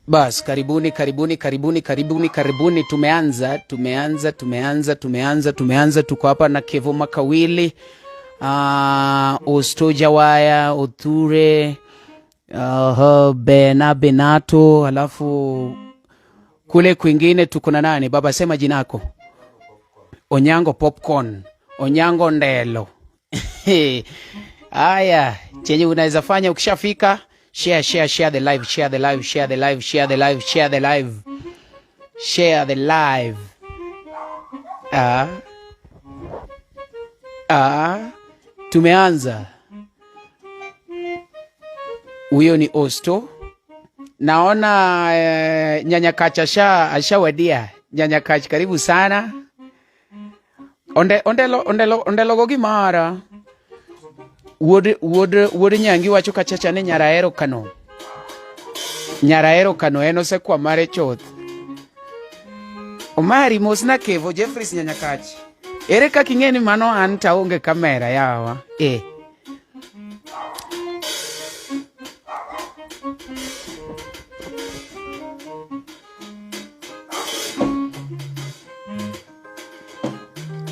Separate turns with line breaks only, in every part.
Bas, karibuni karibuni karibuni karibuni karibuni. Tumeanza tumeanza tumeanza tumeanza tumeanza, tuko hapa na Kevo Makawili, Ostoja Waya, Othure, Bena Benato, alafu kule kwingine tuko na nani? Baba, sema jinako. Onyango Popcorn, Onyango Ndelo. Haya, chenye unaweza fanya ukishafika, share share share the live, share the live, share the live, share the live, share the live, share the live. Ah. Ah. Tumeanza. Huyo ni Osto. Naona Nyanya Kach ashawadia. Nyanya Kach, karibu sana. Onde ondelo ondelo ondelo go gimara. Wuod wuod wuod nyangi wacho kachacha ni nyaraero kano. Nyaraero kano en osekwa mare chuth. Omari mosna Kevo Jeffries Nyanyakach. Ere kaka ing'e ni mano an to aonge kamera yawa? Eh.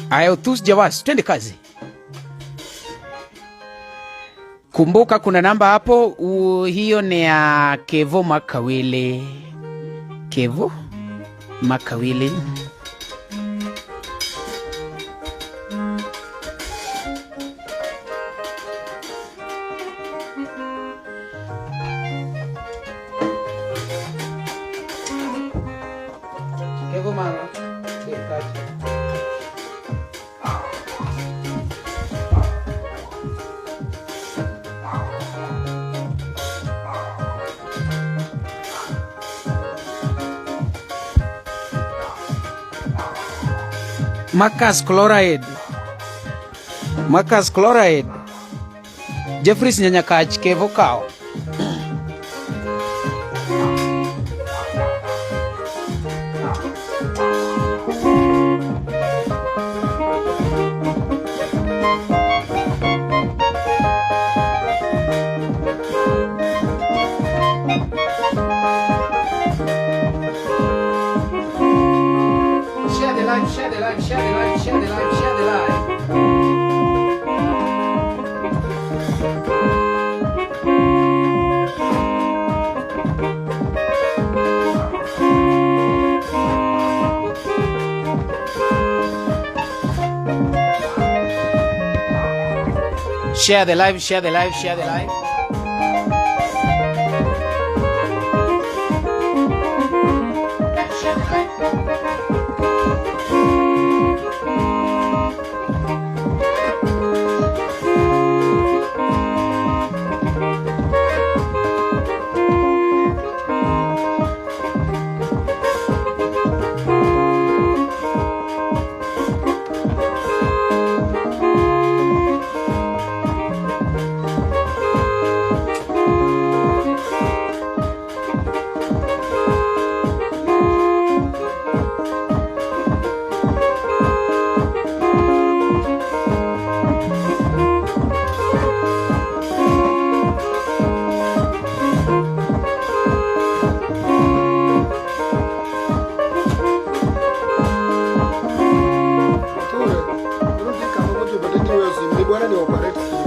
Aya, Othus Jawas, twende kazi. Kumbuka kuna namba hapo, hiyo ni ya Kevo Makawili. Kevo Makawili. Kevo mama. Marcus Chloride. Marcus Chloride. Jeffries Nyanyakach Kevo kao. Share the live, share the live, share the live, share the live, share the live. Share the live, share the live, share the live. Share the live.
Ture, rudi kama mojo baditi wewe simu bwana ni operate simu.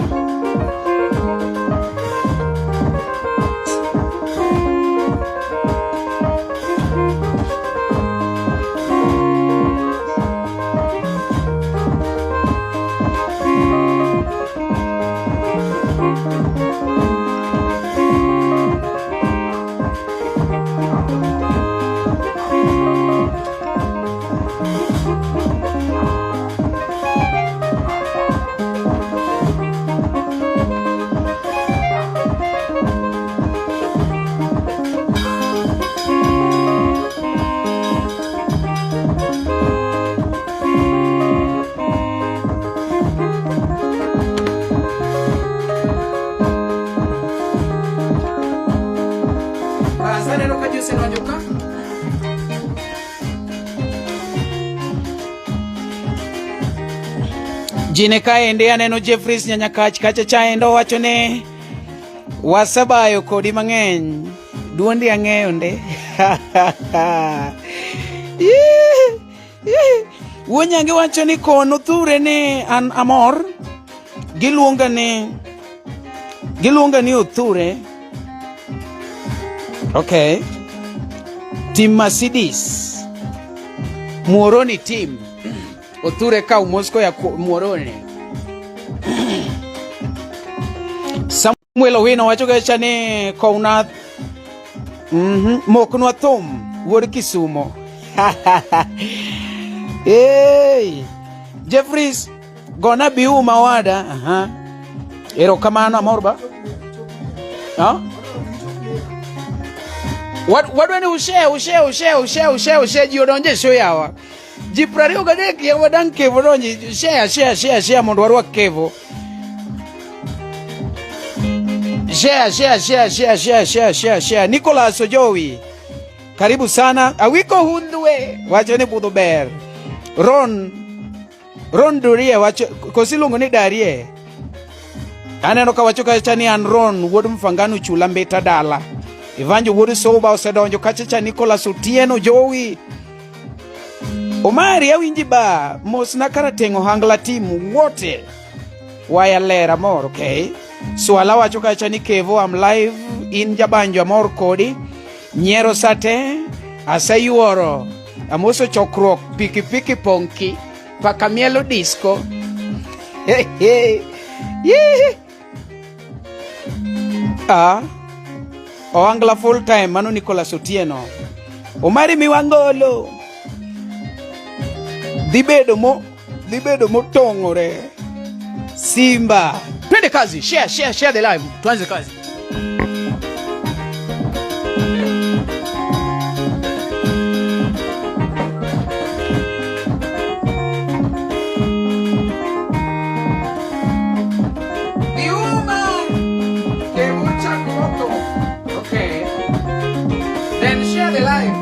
Bas, aneno ka ji osedonjo ka. Jine kaendi aneno Jeffries Nyanyakach kacha chaendo wacho ni wasebayo kodi mang'eny. Duondi ang'eyo nde. Wuo Nyange wacho ni kono thure ni an amor. Giluonga ni Othure. Okay. Team Mercedes. Muoroni team. Othure ka Moscow ya Muoroni. Samuel Owino wacho kacha ni kowna moknwa thum wuod Kisumo. Hey, Jeffries gona biuma wada. Aha. Erokamano amor ba. Ha? Wadwa ni ushare ushare ushare ushare ushare ushare ji odonje show yawa. Ji 23 yawa dang kevo donji share share share share mondo warwak kevo. Share share share share share share share share. Nicholas Ojowi. Karibu sana. Awiko hundwe. Wacho ni budho ber. Ron Ron Durie wacho kosi iluongo ni Darie. Aneno ka wacho kacha ni an Ron wuod Mfangano chula mbita dala. Ivanjo wuod Soba osedonjo kacha cha Nicholas Otieno Jowi. Omari awinji ba mos na karateng' ohangla team wote. Waya ler amor, okay. Swala wacho kacha ni Kevo I'm live in Jabanjo amor kodi. Nyiero sate aseyuoro. Amoso chokruok pikipiki ponki paka mielo disco. Hey, hey. Yee. Ah. Oangla full time mano Nicholas Otieno. Omari miwangolo. Dhi bedo mo dhi bedo motong'ore. Simba. Twende kazi, share share share the live. Tuanze kazi. Biuma. Kebucha Koto. Okay. Then share the live.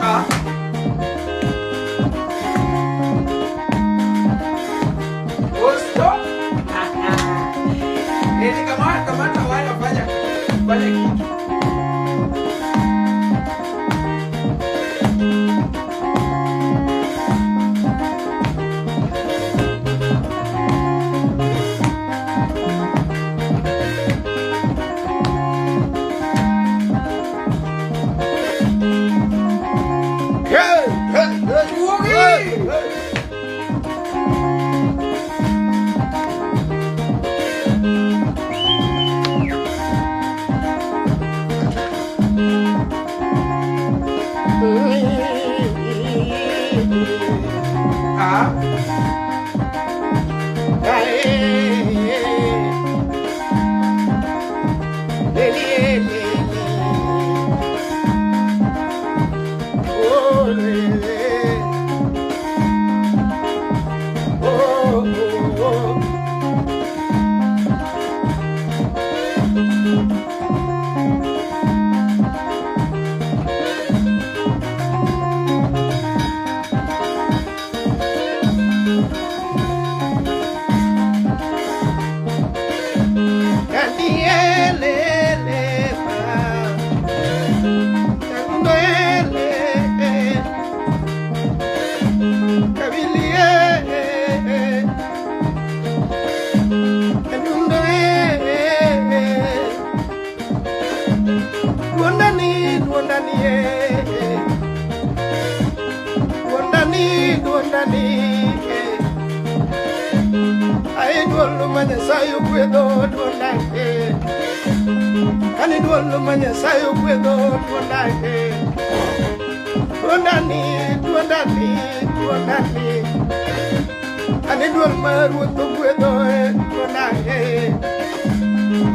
Ah. Gusto? Eti kama kamata waya fanya fanya kitu.
Hey, hey, hey,
Juogi!
hey, hey.
Ah.
Nyasaye ogwedho duonda e kani duol ma Nyasaye ogwedho duonda e duondani duondani duondani kani duol ma ruoth ogwedho e duonda e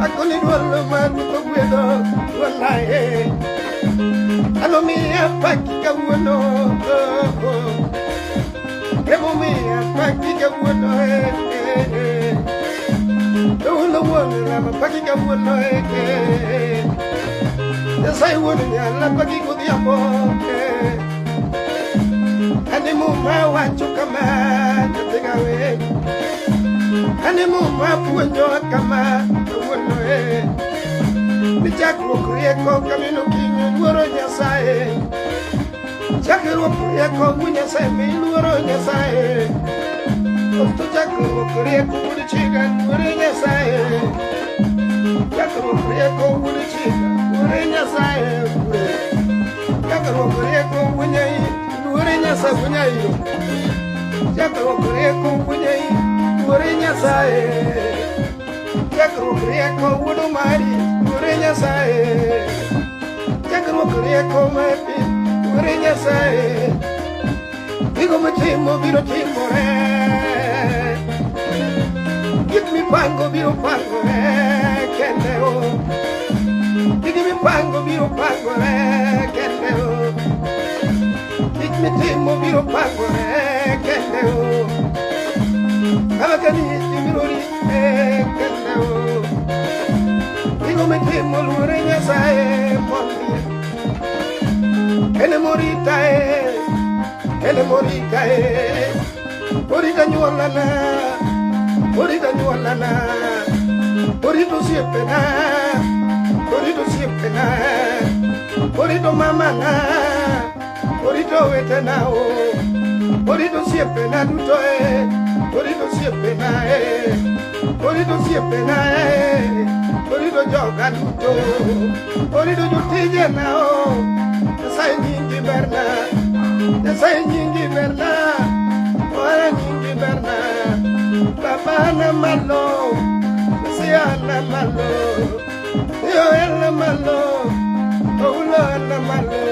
akoni duol ma ruoth ogwedho duonda e anomiya paki kawuono emomiya paki kawuono e. Owulo wuon lama paki kawuono e Nyasaye wuon nyala paki godhiambo e Ani muma wacho kama nyathiga we Ani muma puonjo kama kawuono e Ni chakruok rieko kamino kinyo luoro Nyasaye Chakruok rieko wuo Nyasaye miluoro Nyasaye To chakruok rieko wuod chiga luoro Nyasaye Chakruok rieko wuod chiga luoro Nyasaye Chakruok rieko wuo Nyai luoro Nyasaye wuo Nyai Chakruok rieko wuo Nyai luoro Nyasaye Chakruok rieko wuod Omari luoro Nyasaye Chakruok rieko mapi luoro Nyasaye Gigo mitimo biro timore Gik mipango biro pangore kende o Gik mipango biro pangore kende o Gik mitimo biro pangore kende o Kama kaniti biro rite kende o Gigo mitimo luore Nyasaye mondi Ene morita e Ene morita e Orita nyuolana Orita nyuolana Orito osiepena Orito osiepena Orito mamana Orito owetena o Orito osiepena duto e Orito osiepena e Orito osiepena e Orito joga duto Orito jotijena o Nyasaye nyingi berna Nyasaye nyingi berna Ohala nyingi berna Baba na malo Mesia na malo Yo na malo Oulo na malo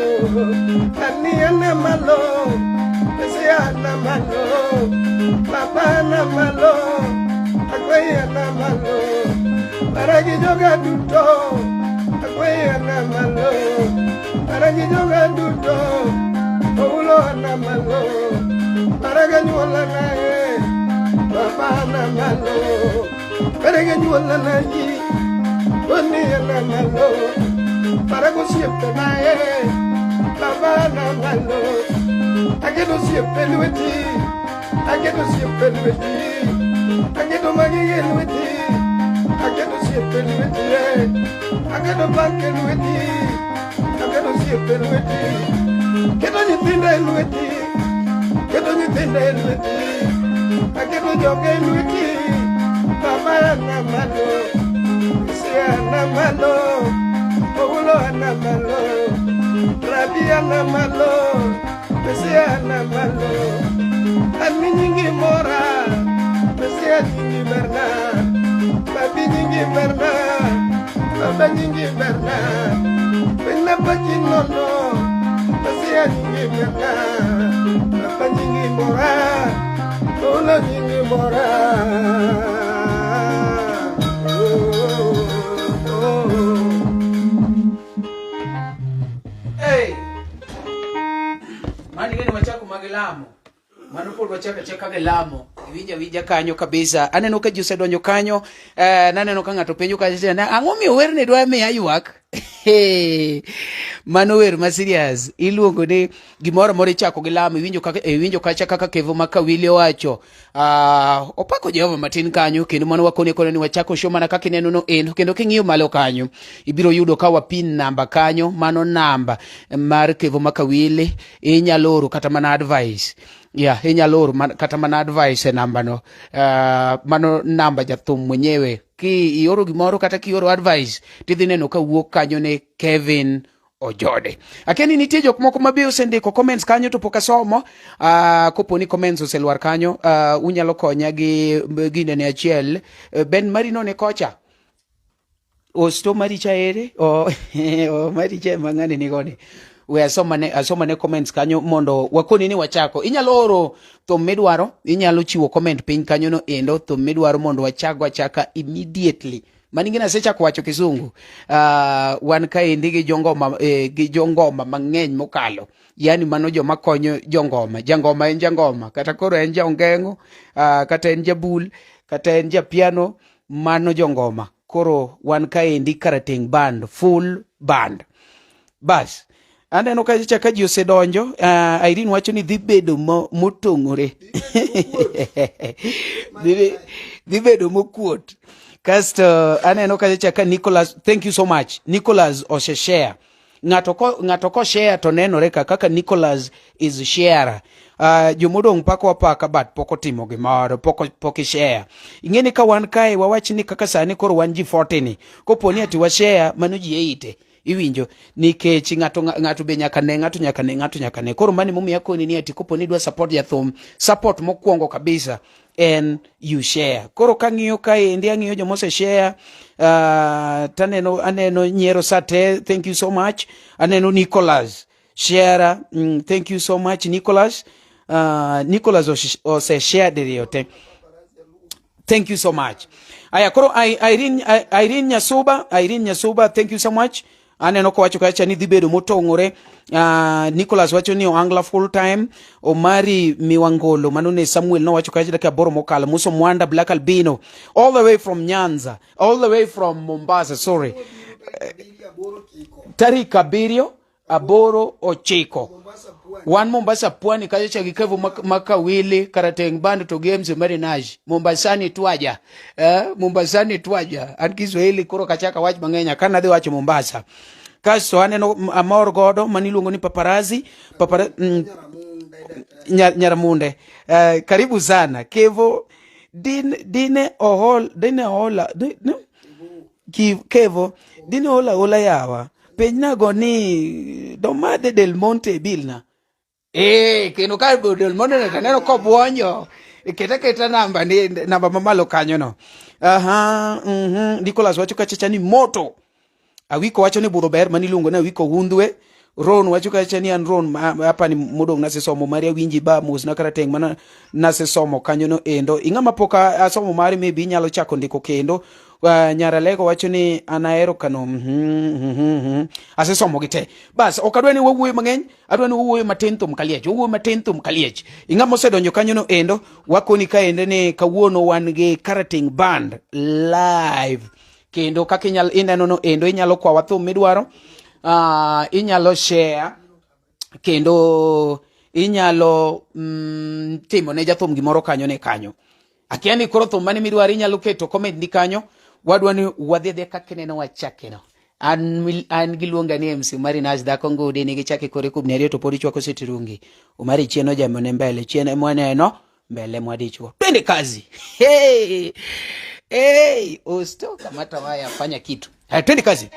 Ani na malo Mesia na malo Baba na malo Akweya na malo Paragi joga duto Akweya na malo Paragi joga duto Oulo na malo Paraga nyuola na e Baba na malo Paraga nyuola na yi Oni na malo Parago siepe na e Baba na malo Agedo siepe lweti Agedo siepe lweti Agedo magige lweti Agedo siepe lweti Agedo banke lweti Agedo siepe lweti Keto nyithindo e lweti Keto nyithindo e lweti Aketo joge e lweti Baba na malo Isia na malo Owulo na malo Rabia na malo Mesia na malo Ami nyingi mora Mesia nyingi berna Babi nyingi berna Baba nyingi berna Pena pachi nono Mesia nyingi berna Baba nyingi mora Owulo nyingi mora Oh, oh, oh.
Hey! Mani gani wachako mag lamo. Mano pod wachako achaka gi lamo. Iwinjo awinja kanyo kabisa. Aneno ka ji osedonjo kanyo. Naneno ka ng'ato penjo kacha ni ang'o miyo werni dwa miya ywak? Hey, mano wer ma serious. Iluongo ni gimoro amora ichako gi lamo. Iwinjo kaka iwinjo kacha kaka Kevo Makawili owacho. Opako Jehova matin kanyo kendo mano wakone kone ni wachako show mana kaka ineno no endo kendo king'iyo malo kanyo ibiro yudo ka wapin namba kanyo mano namba mar Kevo Makawili inyalo oro kata mana advice yeah, inyalo oro kata mana advice e namba no mano namba jathum mwenyewe ki ioro gimoro kata kioro advice tidhi neno ka wuok kanyo ne Kevin Ojode. Akia ni nitie jok moko mabe osendiko comments kanyo to pok asomo. Kopo ni comments oselwar kanyo, unyalo konya gi ginene achiel. Ben Marino ne kocha. Osto maricha ere? O, o maricha ema ng'ani ni goni. We asomane comments kanyo mondo wakoni ni wachako. Inyalo oro thum midwaro, inyalo chiwo comment piny kanyo no endo thum midwaro mondo wachak achaka immediately. Maningine asechako wacho kisungu. Wan kaendi gi jongoma, gi jongoma mang'eny mokalo. Yani mano joma konyo jongoma. Jangoma en jangoma, kata koro en jaongeng'o, kata en jabul, kata en japiano, mano jongoma. Koro wan kaendi Karateng' Band, full band. Bas, aneno kacha ka ji osedonjo. Irene wacho ni dhi bedo motong'ore. Dhi bedo mokuot. Kasto aneno kacha ka Nicholas, thank you so much. Nicholas oseshare. Ng'ato ko share to nenore ka kaka Nicholas is sharer. Jomodong' pako apaka but pok otimo gimoro, pok share. Ing'e ni ka wan kae wawach ni kaka sani koro wan ji 40 ni. Kopo ni ati wa share mano ji 80. Iwinjo nikech ng'ato be nyaka ne ng'ato nyaka ne ng'ato nyaka ne. Koro mano emomiyo akoni ni ati kopo ni idwa support jathum, support mokwongo kabisa en you share. Koro kang'iyo kaendi ang'iyo joma ose share, taneno aneno Nyiero Sate, thank you so much. Aneno Nicholas share, thank you so much Nicholas. Nicholas ose share diriyo te. Thank you so much. Aya koro Irene Nyasuba, Irene Nyasuba, thank you so much. Aneno kowacho kacha ni dhi bedo motong'ore. Nicholas wacho ni oangla full time. Omari Miwangolo, mano ne Samuel nowacho kacha dakika aboro mokalo. Muso Mwanda Black Albino, all the way from Nyanza, all the way from Mombasa, sorry. Tarik abiriyo aboro ochiko. Wan Mombasa pwani kacha cha gikevu makawili Karateng' Band to games Marinage. Mombasani twaja. Mombasani twaja. An Kiswahili koro kachaka wach mang'eny akana dhi wacho Mombasa. Kasto aneno amor godo maniluongo ni paparazzi, Nyaramunde. Karibu sana. Kevo din dine ohol dine ohola di, Kevo dine ola ola yawa. Penjnago ni domadhe Del Monte bilna. Kendo ka Del Monte no taneno kobuonjo. Keta keta namba ni namba mamalo kanyo no. Aha, Nicholas wacho kachacha ni moto. Awiko wacho ni budho ber mani iluongo ni Awiko Hundwe. Ron wacho kachacha ni an Ron hapa ni modong' nasesomo mari awinji ba mos na Karateng' mana nasesomo kanyo no endo. Ing'ama pok asomo mari maybe inyalo chako ndiko kendo. Nyaralego wacho ni an ahero kano. Asesomo gi te. Bas, ok adwa ni wawuoyo mang'eny, adwa ni wawuoyo matin thum kaliech, wawuoyo matin thum kaliech. Ing'ama osedonjo kanyo no endo, wakoni kaende ni kawuono wan gi Karateng' Band live. Kendo kaka ineno no endo inyalo kwawa thum midwaro, inyalo share kendo inyalo timo ne jathum gimoro kanyo ne kanyo. Akia ni koro thum mane midwaro inyalo keto comment ni kanyo. Wadwa ni wadhi adhiya kaka ineno wachakeno. An giluonga ni MC Marinaj dhako ngudi nigi chake kore kubni ariyo to pod ichwako sitirungi. Umari chien ojemo ne mbele, chien emwaneno mbele mwadichwo. Twende kazi. Hey! Hey! Usto kamata waya fanya kitu. Haya twende kazi.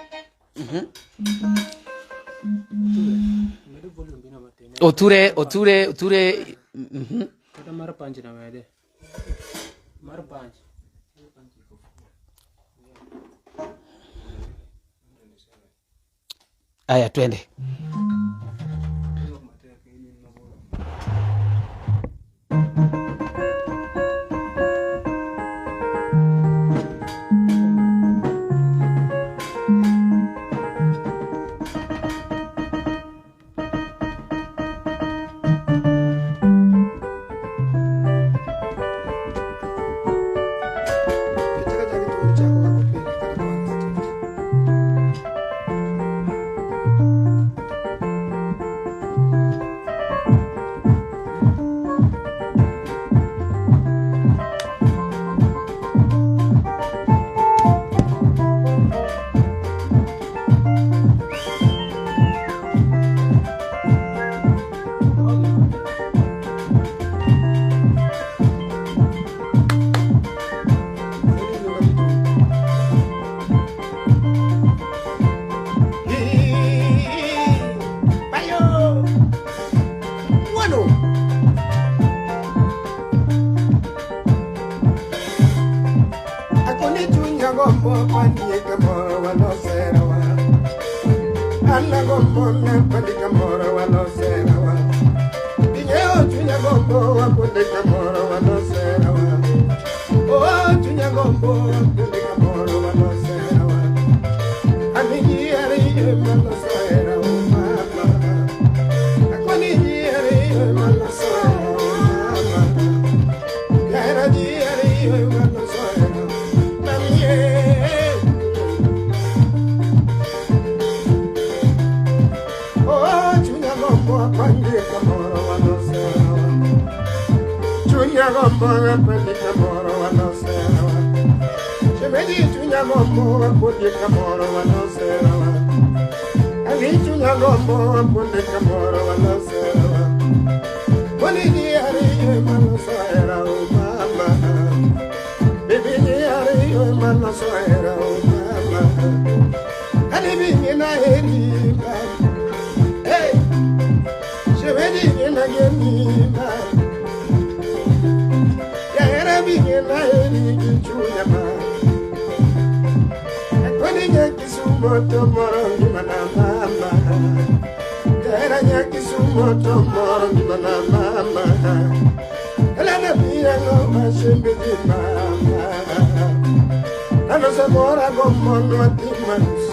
Oture, oture, oture.
Kata mar punch na wede. Mar punch.
Aya twende.
gombo apondi kamoro waloserawa. Shemeji chunya gombo apondi kamoro waloserawa. Ani chunya gombo apondi kamoro waloserawa. Boni ji ariyo ema o mama. Bibi ji ariyo ema o mama. Ani bi na heri ma. Hey, shemeji na geni ma. Yahera bi na heri gi chunya ma. Akoni nyakisumo to moro ngima na mama. Yahera nyakisumo to moro ngima na mama. Elena mia no mashembe mama. Ano samora gombo no atimarus.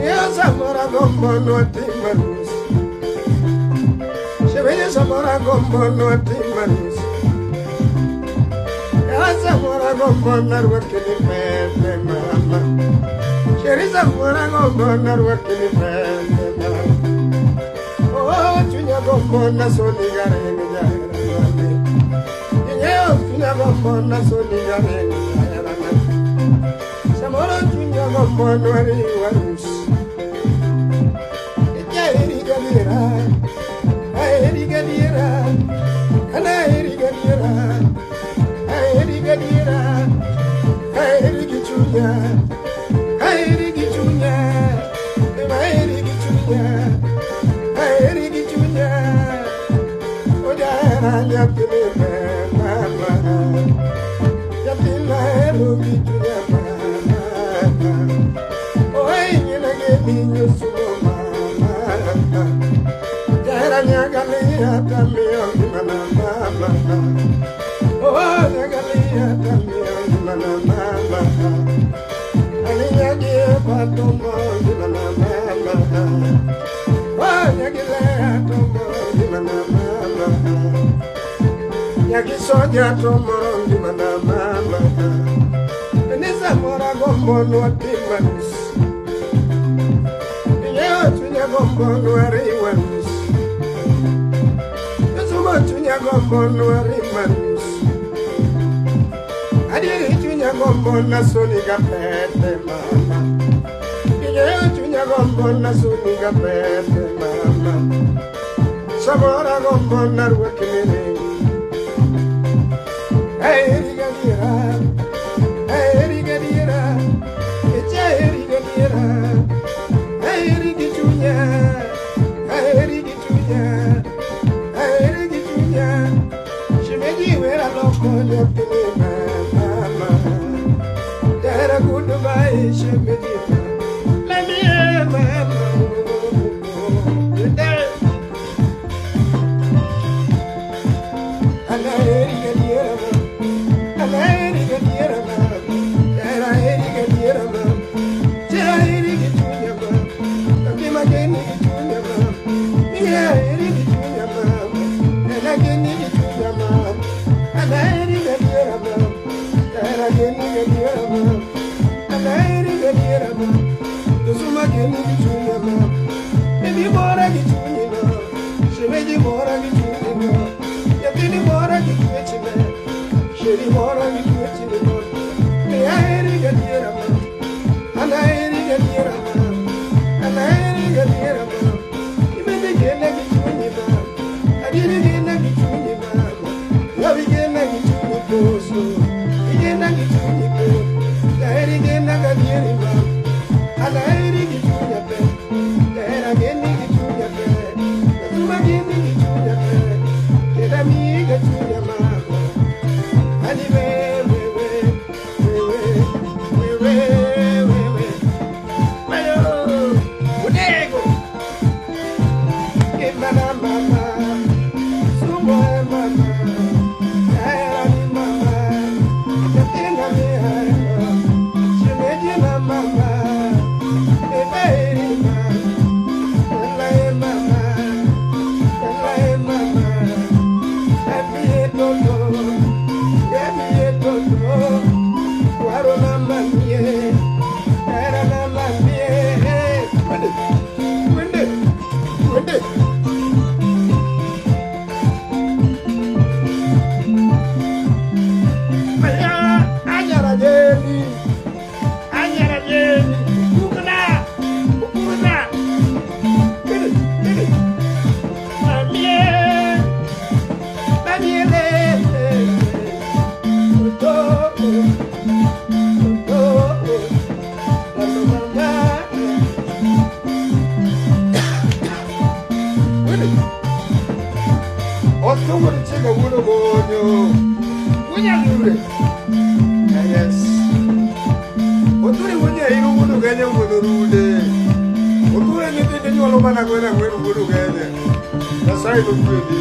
Yo samora gombo no atimarus. Shemeji samora gombo no atimarus. Ya samora gombo narwakini pepe mama. Sheri samora gombo narwakini pepe mama. Oh chunya gombo na soni gareni jaherani. Nyeo chunya gombo na soni gareni jaherani. Samora chunya gombo no ari warus. Eri galera, eri galera, ana eri galera, eri galera, eri gichunya, eri gichunya, eri gichunya, eri gichunya. Ojara nyapine mama, nyapina ero gichunya mama. Oi nyina gemi nyusumo mama. Jara nyagalia tamio ngimana mama. Oh nyagalia tamio ngimana mama. Ani nyagie patomo ngimana mama. Oh nyagilea tomo ngimana mama. Nyagisoja tomo ngimana mama. Nisa mora gombo no atimarus. Nyeo chunya gombo no ariwarus. Yosuma chunya gombo no arimarus. Adiri chunya gombo na soni gapete mama. Nyeo chunya gombo na soni gapete mama. Samora gombo na ruakini. Hey galera, hey galera, hey galera. Aheri gichunya, aheri gichunya, aheri gichunya. Shemeji wera loko nyapini mama. Dera goodbye shemeji. Lami mama. Aheri galera, aheri galera, aheri galera. Aheri gichunya ma. Mageni gichunya ma, miya eri gichunya ma, nena geni gichunya ma, ana eri gadiera ma, tera geni gadiera ma, ana eri gadiera ma, dosuma geni gichunya ma, baby mora gichunya ma, shemeji mora gichunya ma, yatini mora gichunya ma, sheri mora gichunya ma, miya eri gadiera ma, ana eri gadiera ma. Mama, mama, mama. Othure. Yes. Othure wuod Nyairo wuod Ugenya wuod Orude. Othure nyithinde nyuolo mana gwen ang'wen wuod Ugenya. Nyasaye nogwedhi.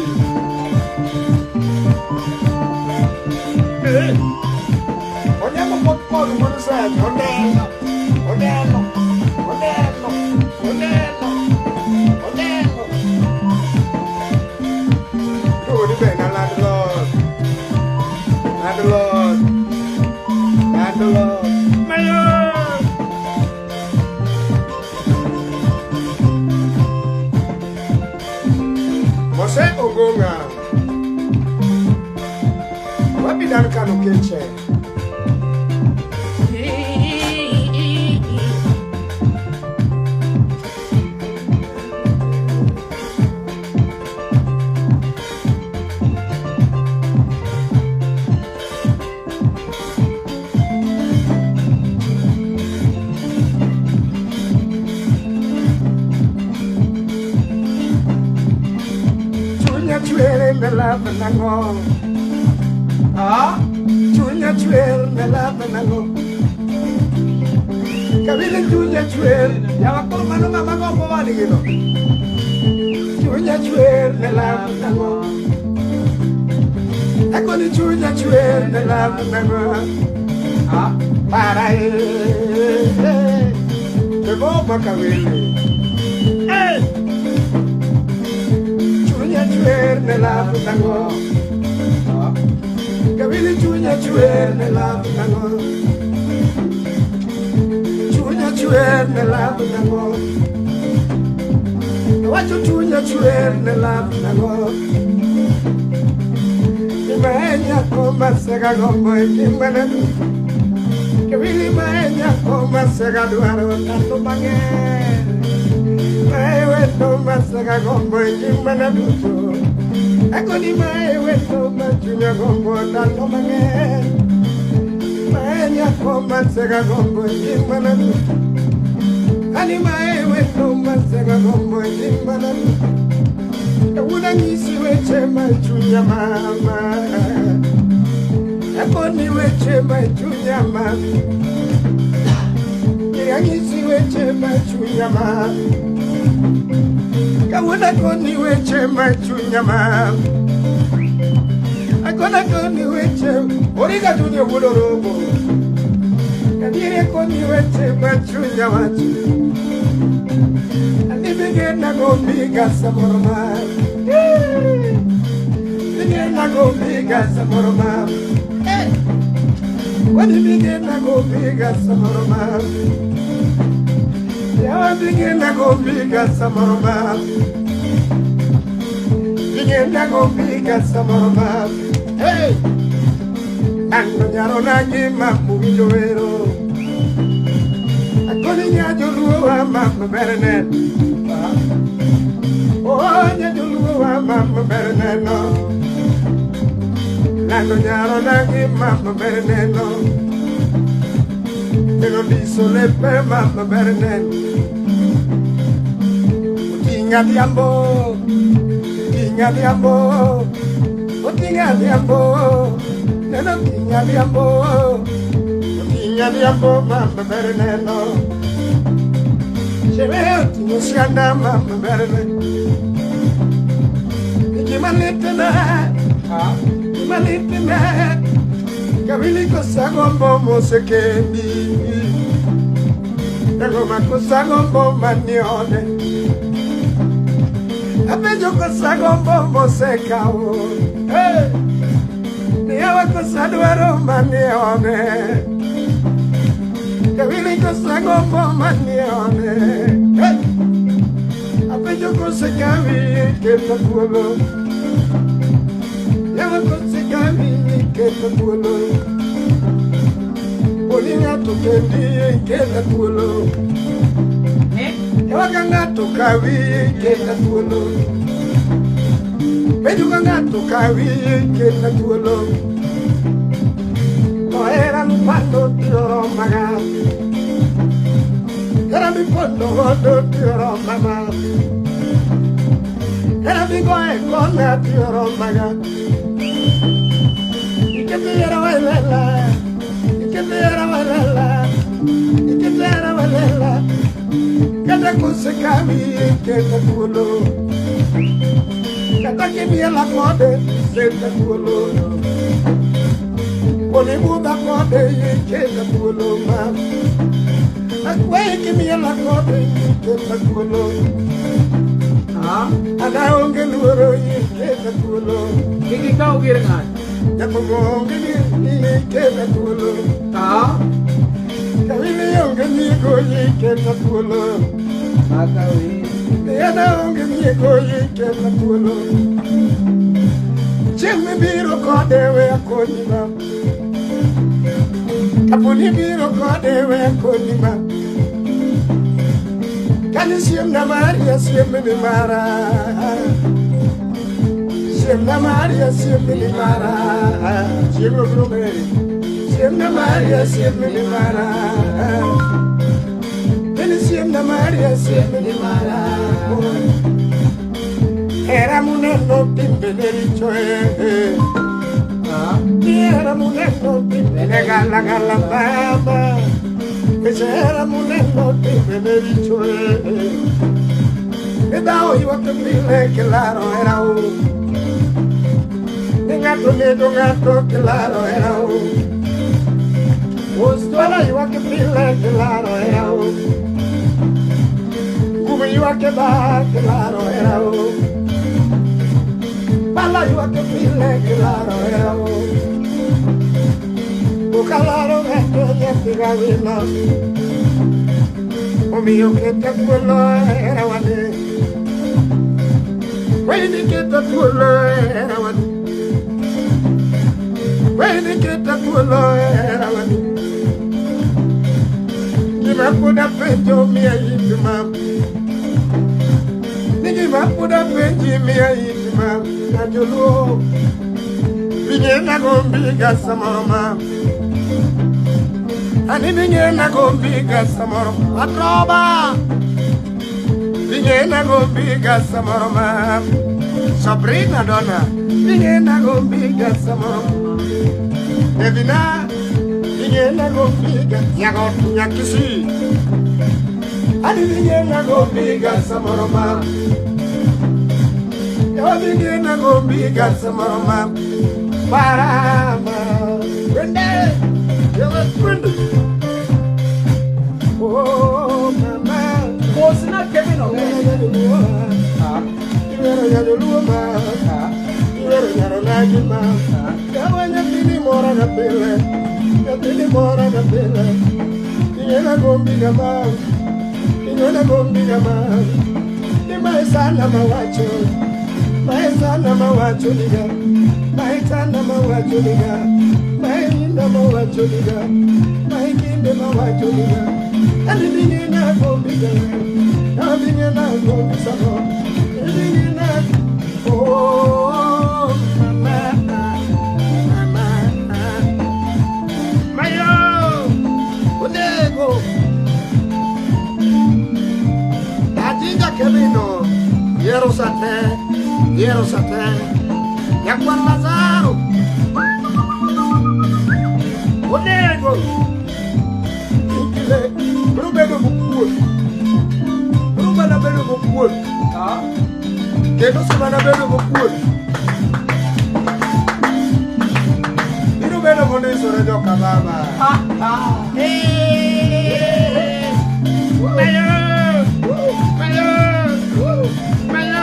Eh. Onyango pok kod wuod Sani, oneno, oneno, oneno, oneno, oneno. Iluongo ni Bena landlord. Landlord. Landlord. Mayor! Mose Ogonga. Wapi Duncan Okeche? Chunya chwer ne love nang'o? Ah, chunya chwer ne love nang'o? Kabile chunya chwer, yawa koro mano ng'ama gombo wadgi no. Chunya chwer ne love nang'o? Akoni chunya chwer ne love nang'o? Ah, para eh, Tego makawele. Eh! Chunya chwer ne love nang'o? Kabili chunya chwer ne love nang'o? Chunya chwer ne love nang'o? Wacho chunya chwer ne love nang'o? Imenya koma sega gombo e ngimana duto. Kabili imenya koma sega dwaro ndalo mang'eny. Mae wendo masega gombo e ngimana duto. Agoni mae wendo ma chunya gombo ndalo mang'eny. Mae nyako masega gombo e ngimana duto. Ani mae wendo masega gombo e ngimana duto. Kawuono anyisi weche ma chunya mama. Akoni weche ma chunya mama. Anyisi weche ma chunya mama. Kawuono akoni weche ma chunya mama. Akona koni weche Origa chunya wuod Orogo. Adieri akoni weche ma chunya wacho. Ani bigena gombiga samoro ma. Bigena gombiga samoro ma. Wani bigena gombiga samoro ma. Yawa bigena gombiga samoro ma. Bigena gombiga samoro ma. Hey! Anno nyaro na ngima muwinjo wero. Akoni nya joluo wa mama ber neno. Oh, nya joluo wa mama ber neno. Lando nyaro na ngima ber neno. Neno diso lepe mama ber neno. Oting'a dhiambo, oting'a dhiambo, oting'a dhiambo. Neno oting'a dhiambo, oting'a dhiambo mama ber neno. Shewe oting'o sianda mama ber neno. Gima litna, gima litna, Kabili kosagombo mosekendi. Ngoma kosagombo manione. Apenjo kosagombo mosekawo. Hey! Niyawa kosadwaro manione. Kabili kosagombo manione. Hey! Apenjo kosekawi keta thuolo. Yawa kosekawi keta thuolo. Poni ng'ato kendi keta thuolo. Yawa ka ng'ato kawi keta thuolo. Penjo ka ng'ato kawi keta thuolo. To hera mipando tioro maga. Hera mipondo godo tioro mama. Hera migoye kona tioro maga. Iketera walela, iketera walela, iketera walela. Kata kusekawi iketa thuolo. Kata kimiela kode iketa thuolo. Poni budha kode iketa thuolo ma. Akwayi kimiela kode iketa thuolo. An aonge luoro iketa thuolo.
Kik ikaw gir ng'ato.
Jathum onge iketa thuolo. Kawili onge nyiego iketa thuolo.
Makawi.
Diana onge nyiego iketa thuolo. Chieng' mibiro kode we akonyi ma. Kaponi biro kode we akonyi ma. Kani siemna mari asiemni mara. Siemna mari asiemni mara. Chieng' obiro ng'ere. Siemna mari asiemni mara. Kani siemna mari asiemni mara. Hera muneno timbene richo eh. Hera muneno timbene gala gala baba. Hera muneno timbene richo eh. Edao ywak pile kilaro hera o. Ni ng'ato nego ng'ato kilaro hera o. Bala ywak pile kilaro hera o. Kuma ywak e bar kilaro hera o. Bala ywak pile kilaro hera o. Ukalaro ng'ato nyathi gawino. Omiyo keta thuolo hera wane. Weni keta thuolo hera wane. Weni keta thuolo hera wane. Gima pod apenjo miya it ma. Ni gima pod apenji miya it ma. Na joluo. Bing'ena gombiga samoro ma. Ani bing'ena gombiga samoro. Atroba. Bing'ena gombiga samoro ma. Sabrina donna. Bing'ena gombiga samoro. Evina. Bing'ena gombiga. Nyagot nyakisi. Ani bing'ena gombiga samoro ma. Yo bing'ena gombiga samoro ma. Parama. Wende. Yo wende. Oh mama.
Mosna Kevin Ong'e.
Iwero nyajoluo ma. Iwero nyaro nagi ma. Yawa nyathini mora ga pile. Nyathini mora ga pile. Ing'ena gombiga ma. Ing'ena gombiga ma. Ni mae sana mawacho. Mae sana mawacho niga. Mae sana mawacho niga. Mae inda mawacho niga. Mae kinde mawacho niga. Ani bing'ena gombiga. Abing'ena gombiga ma. Bing'ena. Oh mama. Mama. Mayo. Onego. Adinja Kevino. Yiero sate. Yiero sate. Nyakwar Lazaro. Onego. Ikile. Biro bedo mokuot. Biro mana bedo mokuot. Kendo osemana bedo mokuot. Biro bedo mondisore joka baba. Mayo! Mayo! Mayo!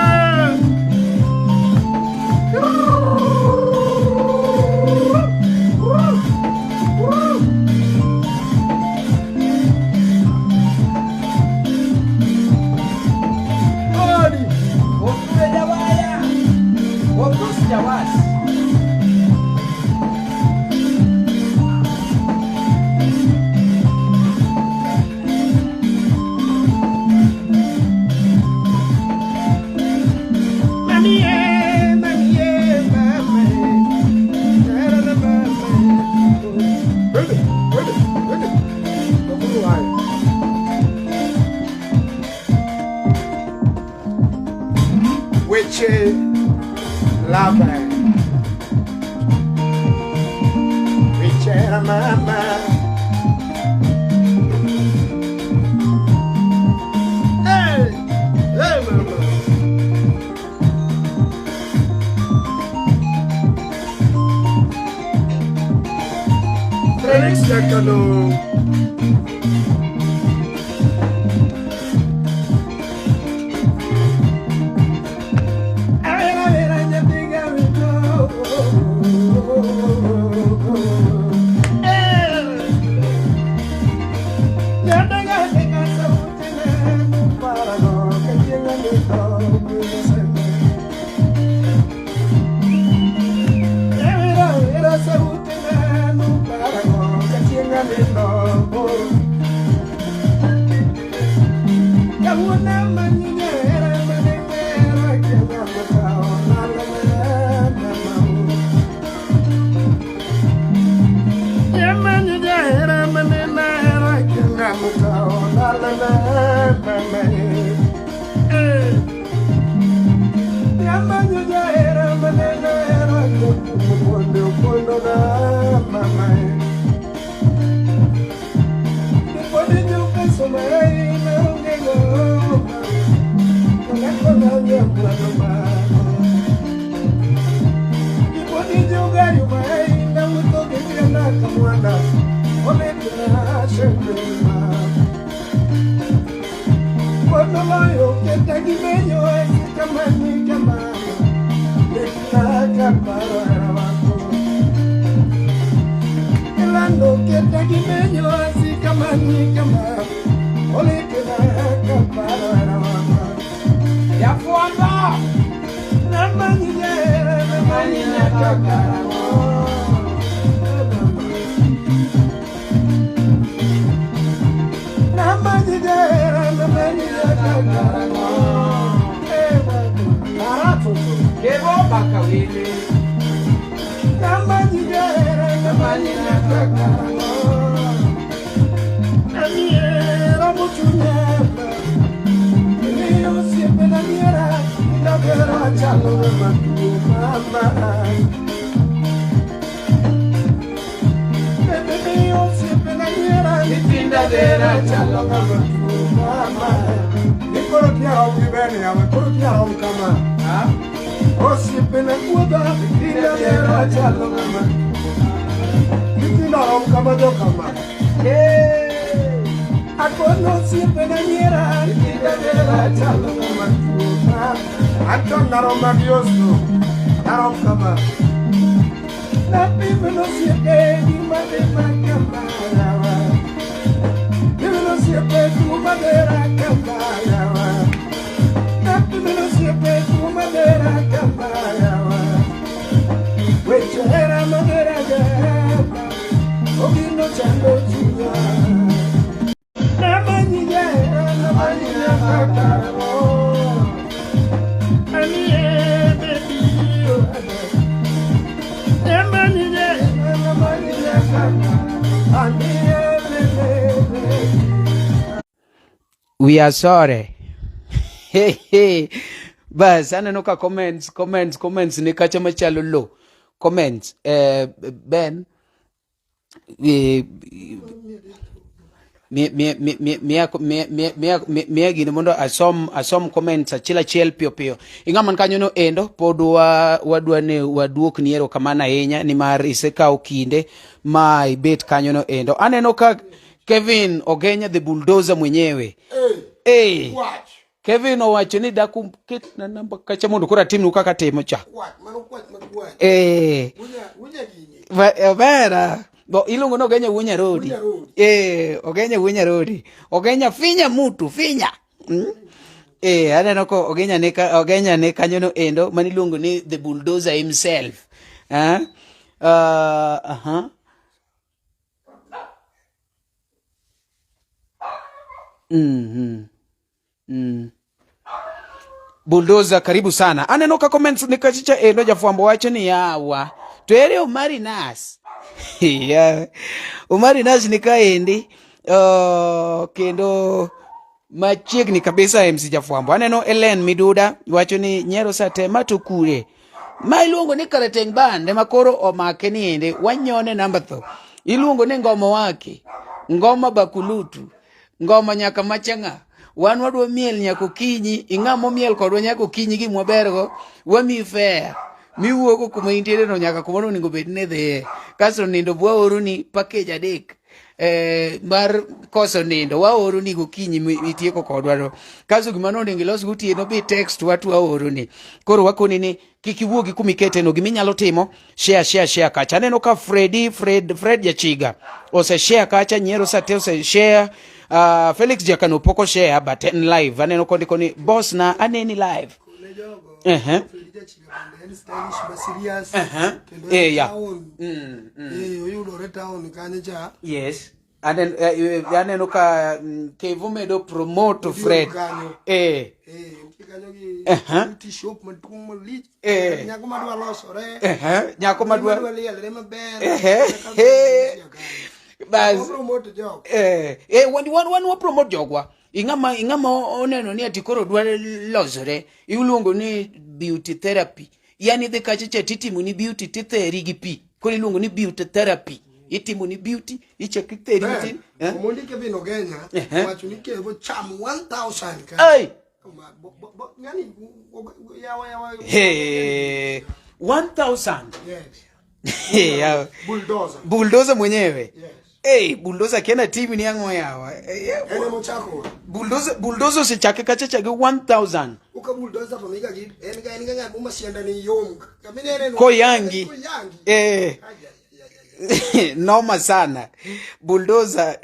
Odi!
Okure jawaya. Okus jawas.
Mami eh, mami eh, mama eh. Era na mama eh. Wende, wende, wende. Dokuru hayo. Weche love. mama. Hey, hey mama. Felix Jakano.
Yafuamba. Kebo bakawili. We are sorry. Hey, hey. Bas, aneno ka comments, comments, comments ni kacha machalo lo. Comments. Ben, miya gini mondo asom comments achiel achiel piyo piyo. Ing'ama kanyo no endo pod wadwa ni waduokni erokamano ahinya nimar isekawo kinde ma ibet kanyo no endo. Aneno ka Kevin Ogenya the bulldozer mwenyewe. Hey. Kevin owacho ni daku ket na namba kacha mondo koro atimnu kaka timo cha. Eh. Vera. Bo iluongo ni Ogenya wuo Nyarodi. Eh, Ogenya wuo Nyarodi. Ogenya finya mutu, finya. Eh, aneno ko Ogenya ne ka Ogenya ne kanyo no endo mani iluongo ni the bulldozer himself. Eh? Aha. Bulldozer karibu sana. Aneno ka comments ni kachicha endo jafwambo wacho ni yawa. To ere Omari Nas. Yeah. Omari Nas ni kaendi. Kendo machiegni kabisa MC Jafwambo. Aneno Ellen Miduda wacho ni nyero sate mato kure. Ma iluongo ni Karateng Band ema koro omake ni ende wanyone namba tho. Iluongo ni ngoma wake. Ngoma bakulutu. Ngoma nyaka machanga. Wan wadwa miel nyaka okinyi, ing'ama omiel kodwa nyaka okinyi gima wabergo, wamiyi fare. Miwuogo kuma intiere no nyaka kuma onego bed ni idhiye. Kasto nindo bwaoroni package adek. Mar koso nindo waoroni gokinyi mitieko kodwa no. Kasto gima nonego ilos gotieno bi text wa to waoroni. Koro wakoni ni kik iwuogi kuma ikete no, gima inyalo timo share share share kacha. Aneno ka Freddy Fred Fred Jachiga ose share kacha, Nyiero Sate ose share, Felix Jakano pok o share but en live. Aneno kondiko ni boss na aneni live.
Ne jogo.
Uh-huh.
Fredi Jachiga bende en stylish ma serious.
Uh-huh.
Kendo
Eh,
en
yeah.
town. Oyudore town kanyo cha.
Yes. Aneno ka Kevo medo promote Fred.
Kanyo. Nitie kanyo gi
Uh-huh.
beauty shop maduong' malich. Nyako madwa losore.
Nyako madwa
Madwa lielre maber.
Uh-huh.
Nyaka bed kanyo.
Bas.
Wapromote jogo.
Wan wa promote jogwa. Ing'ama oneno ni ati koro dwa losore, iluongo ni beauty therapy. Yani dhi kacha cha titimo ni beauty titheri gi pi. Koro iluongo ni beauty therapy. Itimo ni beauty, ichak itheri matin. Eh?
Omondi Kevin Ogenya
Uh-huh.
owacho ni Kevo cham 1000 ka.
Ai!
Ng'ani yawa yawa.
Hey, 1000.
Yes.
Hey, yawa.
Bulldozer.
Bulldozer mwenyewe.
Yes.
Hey, bulldozer akienda timu ni ang'o yawa.
En ema ochako.
Bulldozer osechake kacha cha gi 1000.
Uka bulldozer to niga gi en ga ng'at masienda ni yom. Kaminene no.
Koyangi.
Koyangi.
Eh.
Ai, ai, ai, ai.
Noma sana Bulldozer,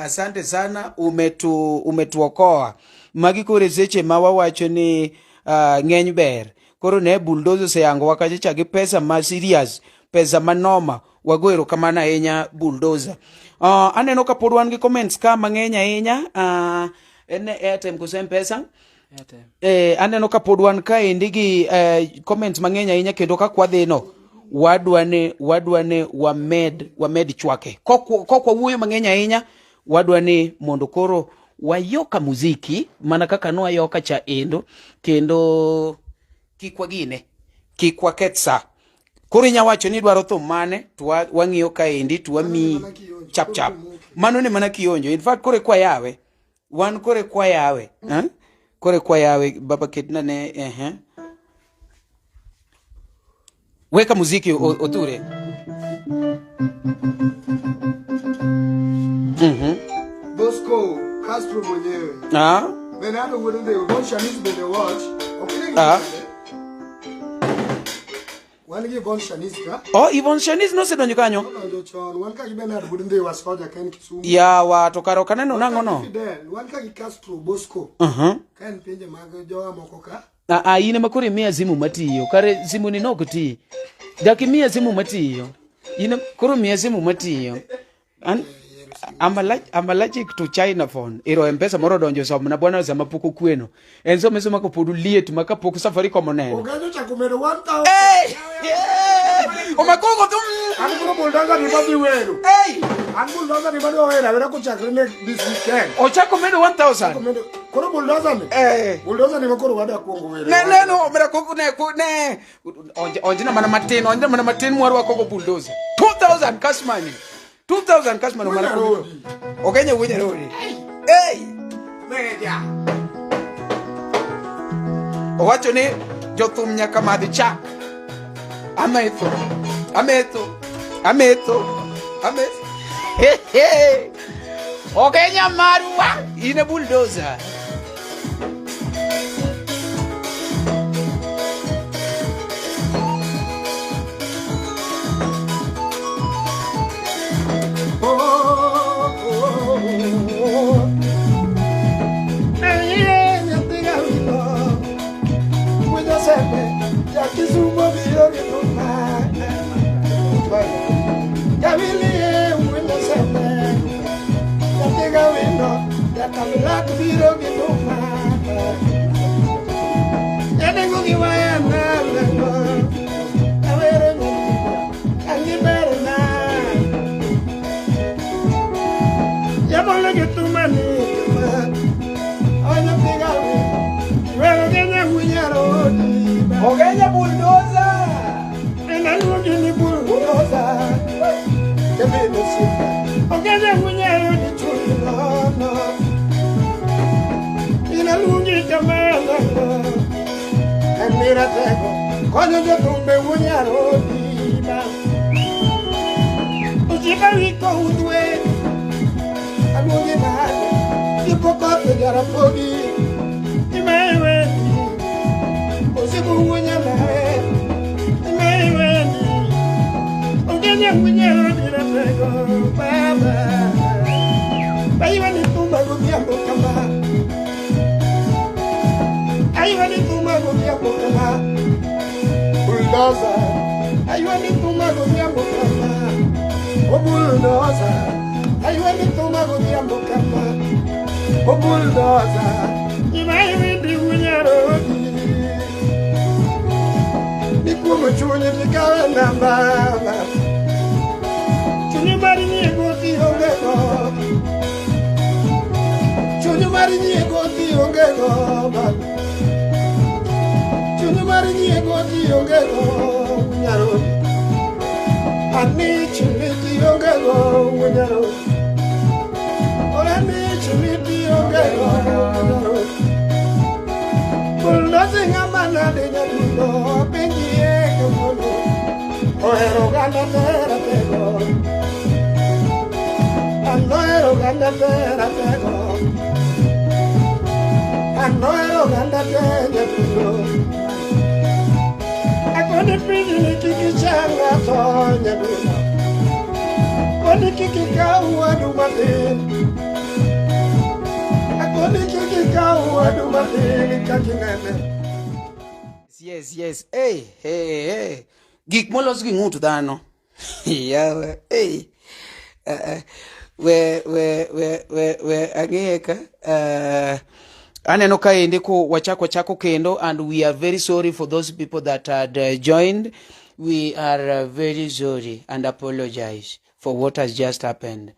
asante sana, umetuokoa. Magi koro seche ma wawacho ni ng'eny ber. Koro ne Bulldozer oseyango wa kacha cha gi pesa ma serious, pesa manoma. Wago erokamano ahinya Bulldozer. Aneno ka pod wan gi comments ka mang'eny ahinya. En Airtime koso M-Pesa?
Airtime.
Aneno ka pod wan kaendi gi comments mang'eny ahinya kendo kaka wadhi no wadwa ni wamed chwake. Kok wawuoyo mang'eny ahinya, wadwa ni mondo koro wayoka muziki mana kaka nwayoka cha endo, kendo kik wagine, kik waketh sa. Koro inya wacho ni idwaro thum mane to wang'iyo kaendi to wamiyi chap chap. Mano ne mana kionjo. In fact koro kwa yawe, wan koro kwa yawe, eh? Koro kwa yawe baba ketna ne eh. Weka muziki oture.
Bosco Castro mwenyewe. Bernardo wuod Ndego, Bon Shanice bende watch. Ok ne Wan gi Yvonne Shanice ka.
Oh, Yvonne Shanice nosedonjo kanyo?
Nodonjo chon. Wan ka gi Bernard wuod Ndego wasoja ka en Kisumu.
Yawa, to kare ok aneno nang'o no?
Fidel, wan ka gi Castro Bosco. Ka en pinje mag jowa moko ka.
In ema koro imiya simu matiyo. Kare simu ni nok ti. Dak imiya simu matiyo. In koro miya simu matiyo. An I'm allergic to China phone. Ero M-Pesa moro donjo somna bwana sama pok okweno. En some soma kapod liet ma kapok Safaricom oneno.
Ogenjo chako medo 1000.
Hey! Yeah! Omakogo thum.
An koro bulldozer ni madhi wero.
Hey!
An bulldozer ni madwa wero awera kochakre ne this weekend.
Ochako medo 1000.
Medo koro bulldozer ni. Bulldozer ni ma koro wadwa kuongo wero.
Ne ne no omera koko ne ko ne. Onjina mana matin, onjina mana matin mwarwa koko bulldozer. 2000 cash money. 2000 cash money mana koko. Ogenye wunya rodi. Hey!
Media.
Owacho ni jothum nyaka madh chak. Ametho. Ametho. Ametho. Ametho. Hey, hey. Ogenya marwa ine bulldozer. Ogenya bulldozer.
Kevin osiepa. Ogenya unyayo ni chuny nono. In aluongi kamano. En ni ratego. Konyo jothumbe unyalo dima. Osiepa wiko udwe. Aluongi nade. Ipokoth jarapogi. Imewendi. Osiku wunyamae. Imewendi. Ogenya unyalo ni ratego. Baba. Aiwa ni thuma godhiambo kama. Aiwa ni thuma godhiambo kama. Bulldozer. Aiwa ni thuma godhiambo kama. O bulldozer. Aiwa ni thuma godhiambo kama. O bulldozer. Imaiwindi unyarodi. Nikuomo chunyi tikawe namba. Chunyi mar nyiego tionge go. Chuny mar nyiego tionge go. Chuny mar nyiego tionge go. Nyarodi. Ani chimi tionge go. Nyarodi. Orani chimi tionge go. Nyarodi. Bulldozer ng'ama nade nyadundo penjie kawuono. Ohero oganda te ratego. An ohero oganda te ratego. An ohero oganda te nyadundo. Akoni pinyni kik icha ng'ato nyadundo. Koni kik ikaw wadu matin. Akoni kik ikaw wadu matin kaka inene.
Yes. Hey, hey, hey. Gik molos gi ng'ut dhano. Yawa, hey. We we we we we ang'iye ka. Aneno kaendi ko wachako chako kendo and we are very sorry for those people that had joined. We are very sorry and apologize for what has just happened.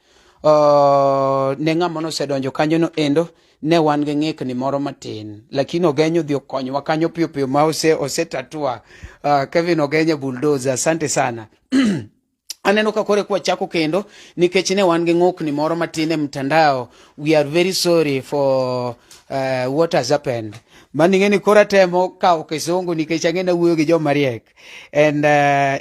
Ne ng'ama nosedonjo kanyo no endo ne wan gi ng'ikni moro matin lakini Ogenyo odhi okonyowa kanyo piyo piyo ma ose osetatua. Kevin Ogenyo bulldozer, asante sana. Aneno ka kore kwachako kendo nikech ne wan gi ng'okni moro matin e mtandao. We are very sorry for what has happened. Mano ing'e ni koro atemo kawo kisungu nikech ang'e ni awuoyo gi joma riek and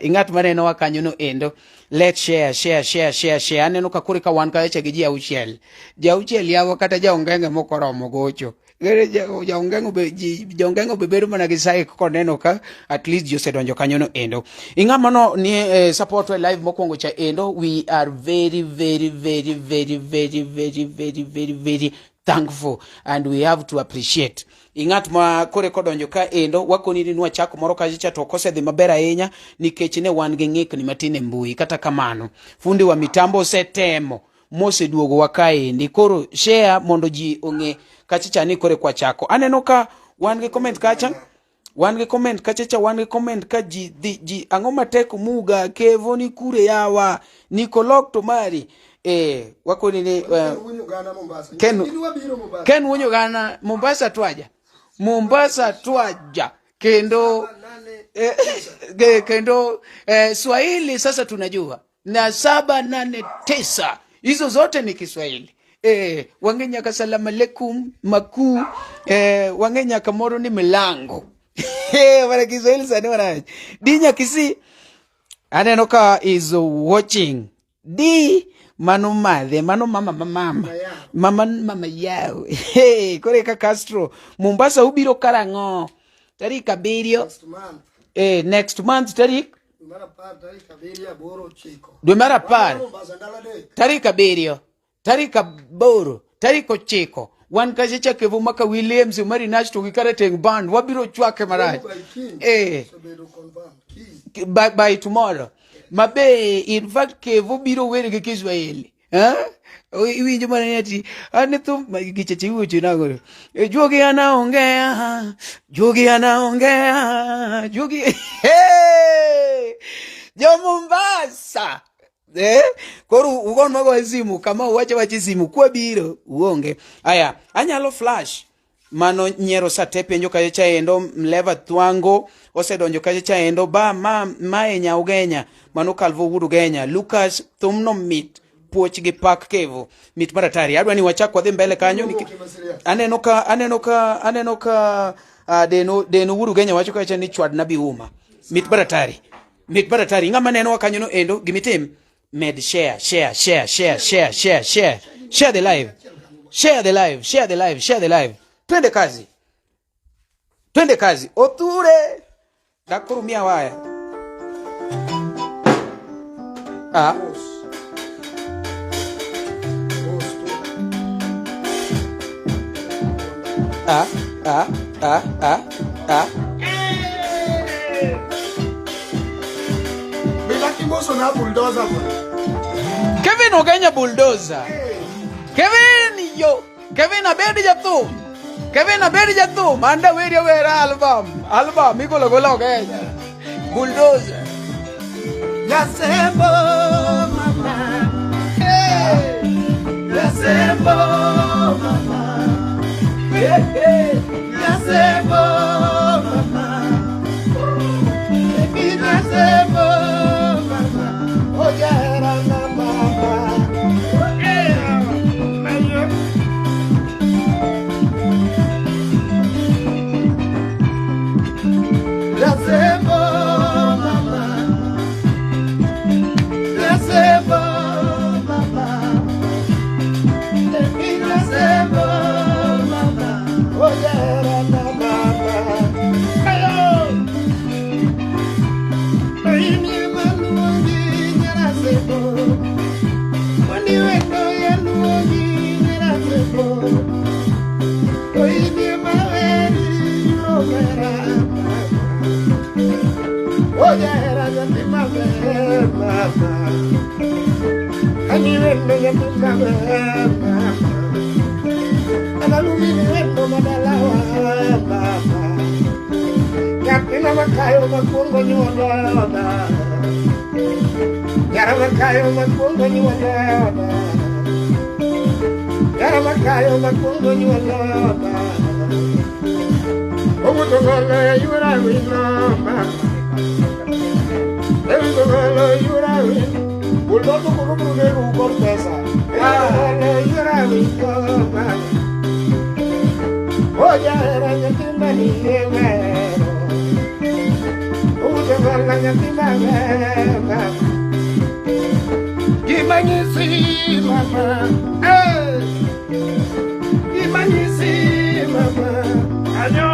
ing'at manenowa kanyo no endo, let's share, share, share, share, share. Aneno ka koro ka wan kacha gi ji auchiel, ji auchiel yawa, kata jaongenge moko oromo gocho. Ng'e jaongeng'o be jaongeng'o be bedo mana gi saik koneno ka at least ji osedonjo kanyo no endo. Ing'ama no ni support e live mokwongo cha endo, we are very, very, very, very, very, very, very, very, very thankful and we have to appreciate. Ing'at ma kore kodonjo ka endo, wakoni ni nwachako moro kacha cha to ok osedhi maber ahinya nikech ne wan gi ng'ikni matin e mbui. Kata kamano, fundi wa mitambo osetemo moseduogowa kaendi. Koro share mondo ji ong'e kacha cha ni kore kwachako. Aneno ka wan gi comment kacha, wan gi comment kacha cha, wan gi comment ka ji dhi ji ang'o matek muga kevo ni kure yawa Nikolok to mari wakoni ni
Ken Uganda Mombasa.
Ken
In wabiro Mombasa.
Ken Wuonyo Uganda Mombasa twaja, Mombasa twaja kendo.
Nane.
Kendo Swahili sasa tunajua na 789 hizo zote ni Kiswahili. Wang'e nyaka salamu alaikum makuu, wang'e nyaka moro ni milango. Wana Kiswahili sani warach dinya kisi. Aneno ka is watching di mano madhe mano mama mama mama mama yao. Hey, kore ka Castro Mombasa ubiro karang'o? Tarik 7.
Next month.
Next month tarik
Dwe mar 10 tarik 7 8 9.
Dwe mar 10.
Mombasa ndalo 3.
Tarik 7, tarik 8, tarik 9 wan kacha cha Kevo maka Williams Mari Nash to gi Karateng band wabiro chwake marach.
By kiny. Osebedo confirmed. Kiny.
By tomorrow mabe. In fact, Kevo biro wer gi Kiswahili. Eh? Iwinjo mana ni ati an thum gicheche iwacho nang'o? Juogi anaongea, juogi anaongea, juogi. Hey! Jo Mombasa. Koro ugon mago e simu kama uwacho wach e simu kwabiro uonge. Aya, anyalo flash. Mano nyiero sate penjo kacha chaendo Mleva Thwango osedonjo kacha chaendo ba ma mae nya Ugenya mano Calvo Wuod Ugenya Lucas thumno mit puoch gi pak kevo mit mar atari adwa ni wachak wadhi mbele kanyo aneno ka aneno ka aneno ka deno deno Wuod Ugenya wacho kacha ni chwad na biuma mit mar atari mit mar atari ng'ama nenowa kanyo no endo gimitim med share share share share share share share share the live share the live share the live share the live twende kazi twende kazi othure dakurumia waya ah. Ah, ah, ah, ah, ah.
Bila na bulldozer bwana.
Kevin Ogenya bulldozer. Kevin yo, Kevin abedi jathum. Kevin abedi jathum, anda weri wera album. Album igolo gola Ogenya. Bulldozer.
Yasembo mama. Hey. Yasembo mama.
Hey, hey.
Yasembo mama. Baby Yasembo mama. Ojera na mama. Hey. Yasembo mama. Yasembo mama. Baby Yasembo mama. Ojera na mama. Ayo. Aini maluongi nyarasebo. Wani wendo yaluongi nyarasebo. Oini maweri yomera. Ojera nyathi maber mama. Ani wendo nyathi maber mama. Analumi ni wendo madalawa mama. Nyathina makayo makwongo nyuolo mama. Nyara makayo makwongo nyuolo mama. Nyara makayo makwongo nyuolo mama. Owuotho golo e yura wino mama. Owuotho golo e yura wino. Bulldozer koro biro nego kor pesa. Golo e yura wino mama. Ojahera nyathi maniwero. Owuotho golo nyathi maber mama. Gima nyisi mama. Eh. Gima nyisi mama. Anyo.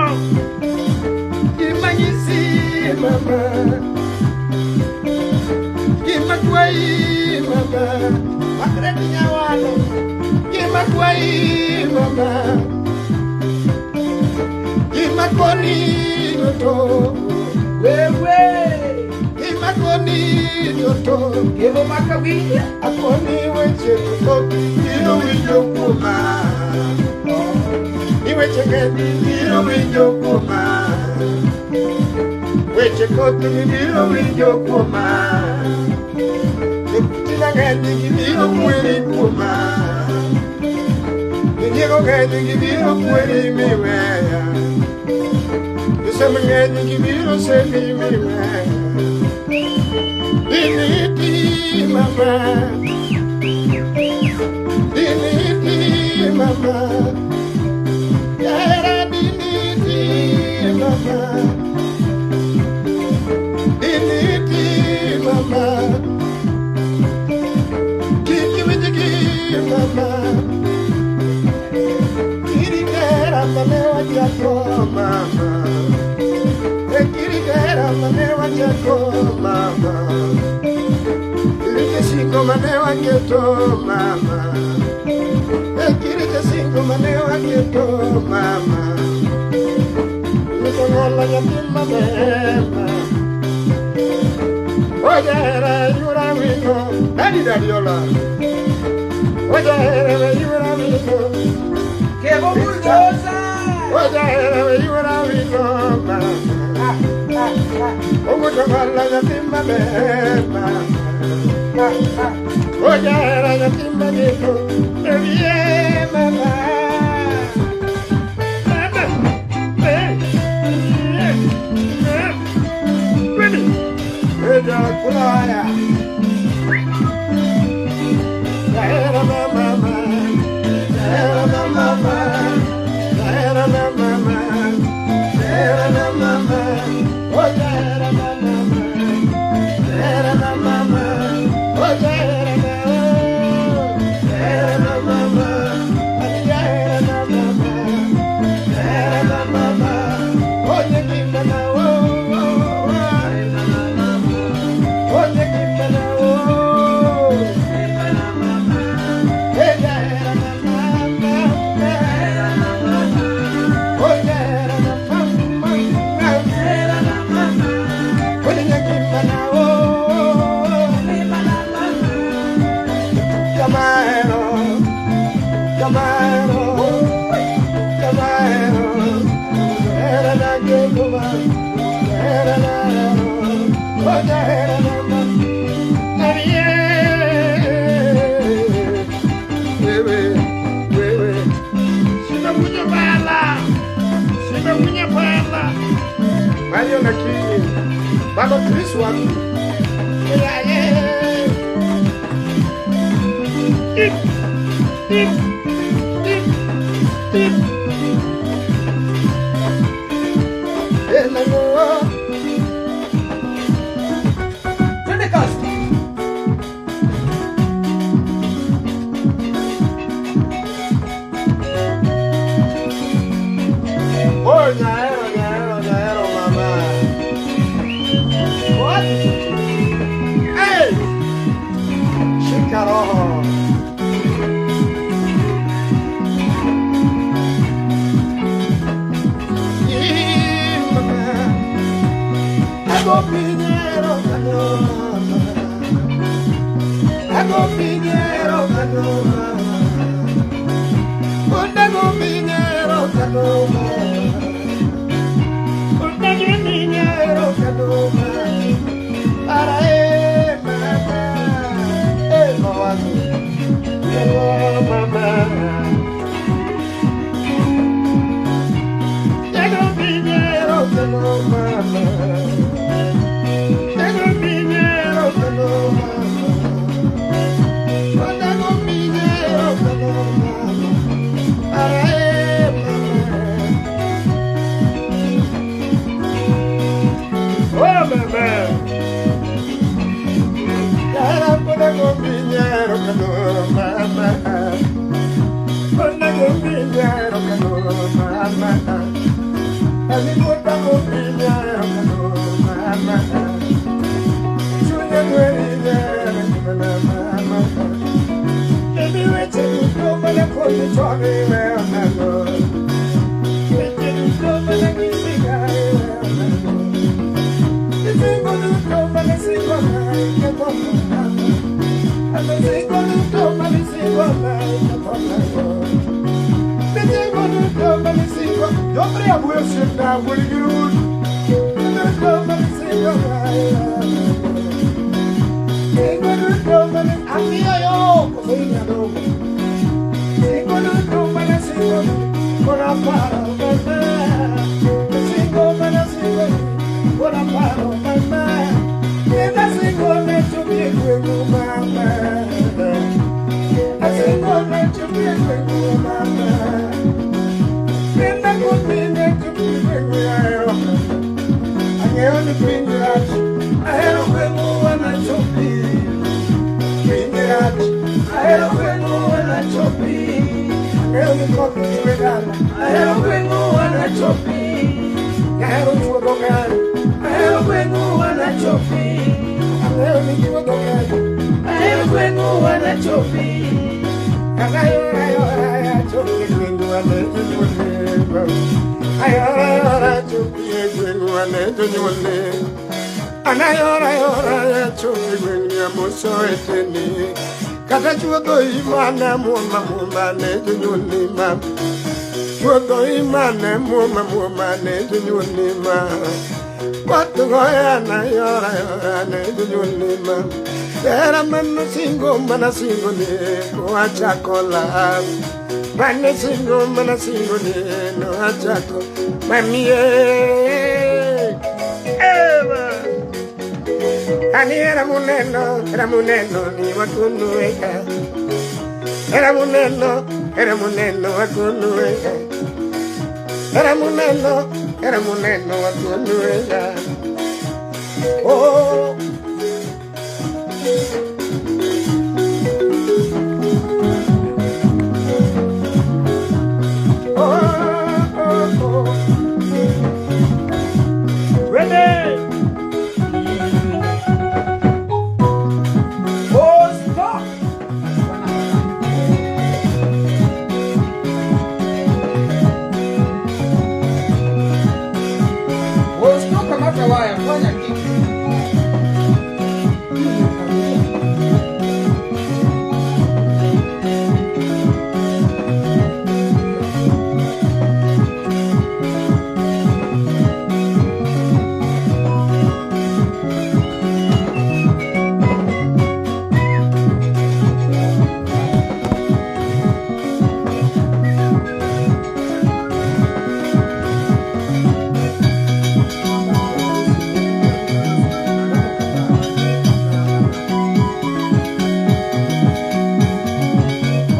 Gima nyisi mama. Gima kwayi mama. Makreti nyawalo. Gima kwayi mama. Gima koni to.
Wewe.
Gima koni to.
Kevo makawinja.
Akoni weche to biro winjo kuoma. Ni weche ng'eny biro winjo kuoma. Weche koth biro winjo kuoma. Joputina ng'eny gibiro kweri kuoma. Jonyiego ng'eny gibiro kweri miweya. Josem ng'eny gibiro semi miweya. Diniti mama. Diniti mama. Yara diniti mama. Diniti mama. Kiki wijigi mama. Kirikera mane wachako mama. E kirikera mane wachako mama. Kirike singo mane waketo mama. E kirike singo mane waketo mama. Nitong'ola nyathi maber mama. Ojahera yura wino. Dadi dadiola. Ojahera yura wino.
Kevo bulldozer.
Ojahera yura wino mama.
Ah, ah, ah,
Owuotho nyathi maber mama.
ah, ah.
Ojahera nyathi mageto. Ewie mama. Ulaya. Jahera na mama, jahera na mama, jahera na mama, jahera na mama, oh jahera na mama, jahera na mama, oh jahera na, jahera na mama, ani jahera na mama, jahera na mama, oh nyekimba na oh, oh, oh nyekimba na oh. Hey, jahera na mama, oh jahera na mama, oh nyekimba na oh. Camaro, Camaro, Camaro, era na Gekuma, era na, oh era na, wewe, wewe, Sina bala, sina bala. Mario Nakini, Baba Chris wapi? Yeah, yeah. Tip, tip, tip, tip. Ela.
Twende kazi.
Oh, nyaero, nyaero, nyaero, mama. What? Hey! Shika roho. Ii, mama. Ago piñero kano mama. Ago piñero kano mama. Ago piñero kano mama. Ago piñero kano mama. Para eh mama. Eh mama. Eh mama. Ago piñero kano mama. Ago piñero kano mama. Ago piñero kano mama. Para eh mama. Oh mama. Yara pona piñero kano mama. Pona piñero kano mama. Ani pona piñero kano mama. Chunya kweri mama. Baby weche duto mana koni choni we onago. Weche duto mana gisiga we onago. Singo duto mana singo na ikatona. Ano singo duto mana singo na ikatona. Singo duto mana singo. Yobre abuyo senda wuligirun. Duto mana singo na Singo duto mana amiyo yo kofinya dogo. Singo duto mana singo kora paro mama. Singo mana singo kora paro mama. Nenda singo na chupie kwengu mama. Singo na chupie kwengu mama. Nenda kupinga chupie kwengu yaero. Ang'eyo ni piny rach, ahero gweng'u wanachopi. Piny rach, ahero gweng'u wanachopi. Ang'eyo ni koth chwe dala, ahero gweng'u wanachopi. Ahero chuodho ng'ani, ahero gweng'u wanachopi. Ang'eyo ni chuodho ng'ani, ahero gweng'u wanachopi. Ayora yora chopi gweng'u ane jonyuolne. Ayora yora chopi gweng'u ane jonyuolne. Anayora yora chopi gweng'u amoso eteni. Kata chuodho imane muoma muoma ne jonyuolni ma. Chuodho imane muoma muoma ne jonyuolni ma. Koth goya anayora yora ne jonyuolni ma. Era mano singo mana singo ne no achako lal. Mano singo mana singo ne no achako. Mami e. Eva. Ani era muneno, era muneno ni wakunu eka. Era muneno, era muneno wakunu eka. Era muneno, era muneno wakunu eka. Oh. Oh, oh, oh. Twende!
Oh, stop! Oh, stop, kamata waya, fanya kitu.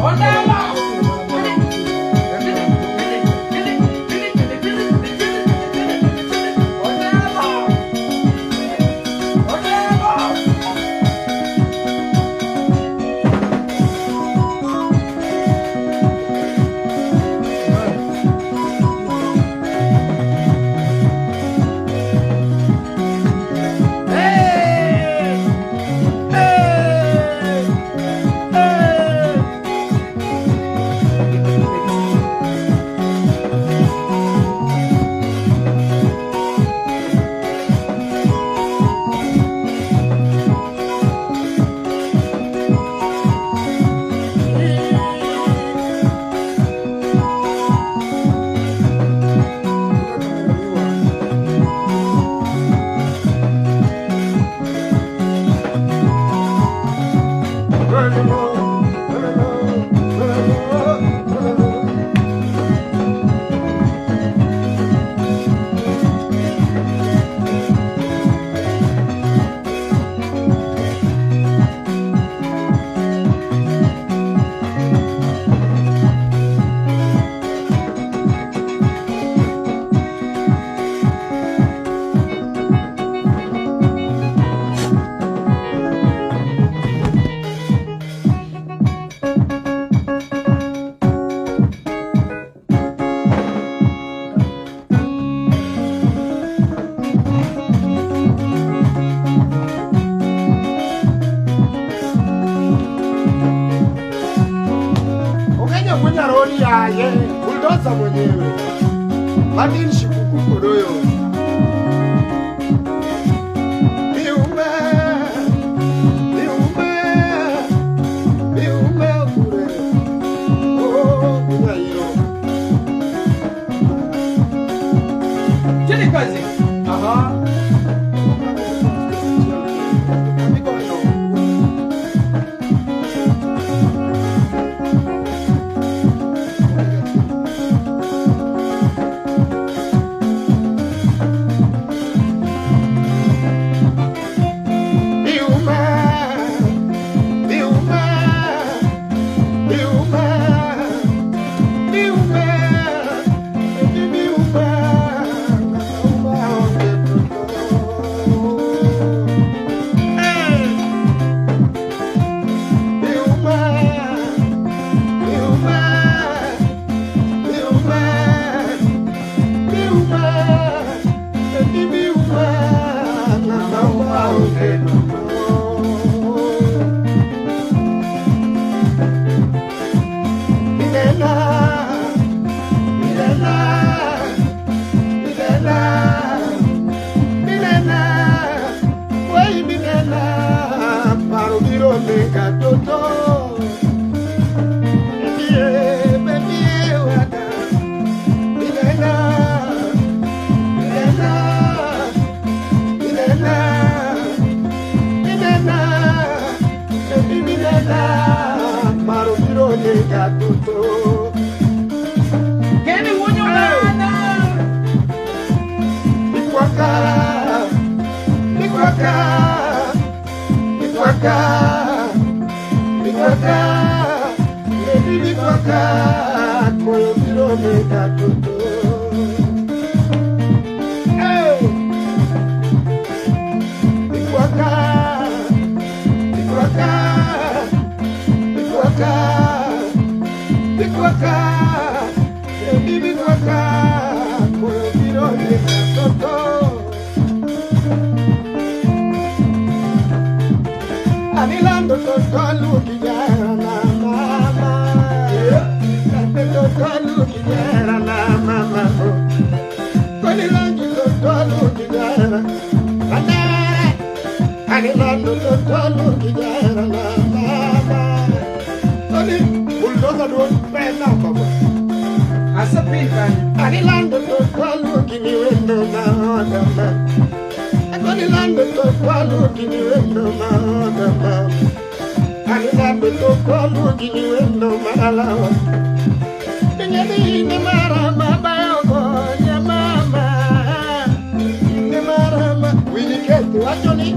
Ondelo! Ondelo! Ondelo!
Hey! Hey! Hey! Ugenya kunyaroli yaye buldoza mwenyewe Martin Shikuku Kodoyo Biume Biume Biume kure Oh kunyairo.
Twende kazi.
Aha. Mikono. Biume Biume Biume Biume Biume Hey! Biume Biume Biume Biume Biume Biume. Milena, Milena, Milena, Milena, wai Milena, paro biro nega toto. Baby, baby, wada. Milena, Milena, Milena, Milena, baby Milena, paro biro nega toto.
Keni wunyo nana.
Ikwaka, Ikwaka, Bikwaka, bikwaka, baby bikwaka, koyo biro nega toto. Hey! Bikwaka, bikwaka, bikwaka, bikwaka, baby bikwaka, koyo biro nega toto. Anilando totolu kijana mama. Totolu kijana mama. Anilando totolu kijana. Anilando totolu kijana mama. Ani bulldozer don pena baba.
Asapin kanyo.
Anilando totolu kiniwendo maodama. Anilando totolu kiniwendo maodama. Anilando totolu kiniwendo maalawa. Nyani ni mara mabayo nyamama. Ni mara ma wini ketu wachoni.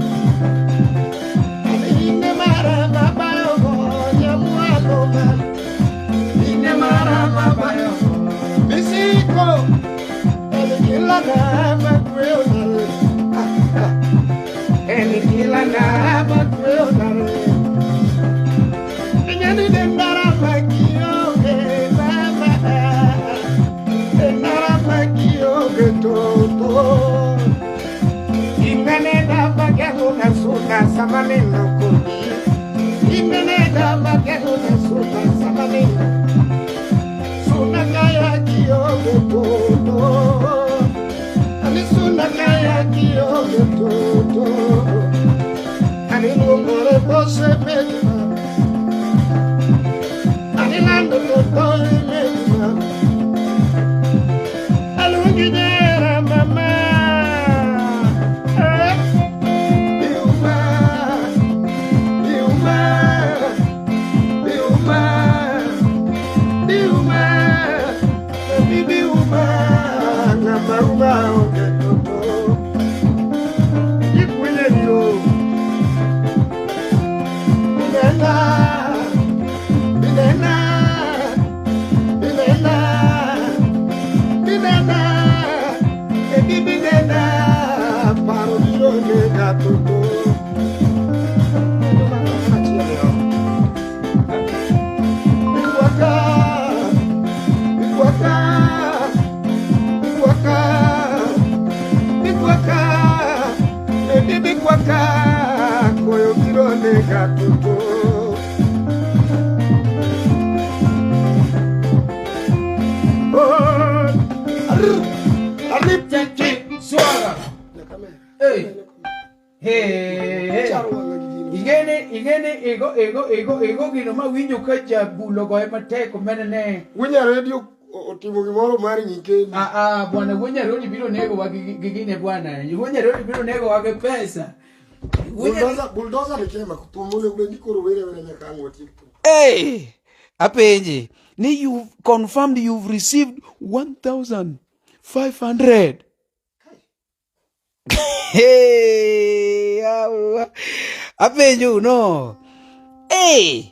Ni mara mabayo nyamualoma. Ni mara mabayo. Bisiko. Elikila na makweo nare. Elikila na makweo nare. Nyani dendara makioge mama. Dendara makioge toto. Inene da magelo na suna samane na kodi. Inene da magelo na suna samane na. Suna kaya kioge toto. Ani suna kaya kioge toto. Ani lungore bose medima. Ani lando toto medima. Alungidera mama. Eh. Biuma, biuma, biuma, biuma, baby biuma, ngama uma oge toto. Ikwile yo. Binena, binena, binena, binena, baby binena, paro biro nega toto. Bikwaka, bikwaka, bikwaka, bikwaka, baby bikwaka, koyo biro nega toto. Oh, arr, arr,
Chichi suara. Hey. Hey, hey.
Charo wanga gino.
Ingene ingene ego ego ego ego gino ma winjo ka jabulo goye matek omene ne.
Winya radio otimo gimoro mar nyikendi.
Ah ah bwana Wuonya Rodi biro nego wa gi gine bwana. Wuonya Rodi biro nego wa gi pesa. Wuonya
Bulldozer, bulldozer ni kema thum onego bed ni koro were were nyaka ang' watiek thum.
Hey, apenji ni you've confirmed you've received 1500. Hey, awa. Apenjo no. Hey,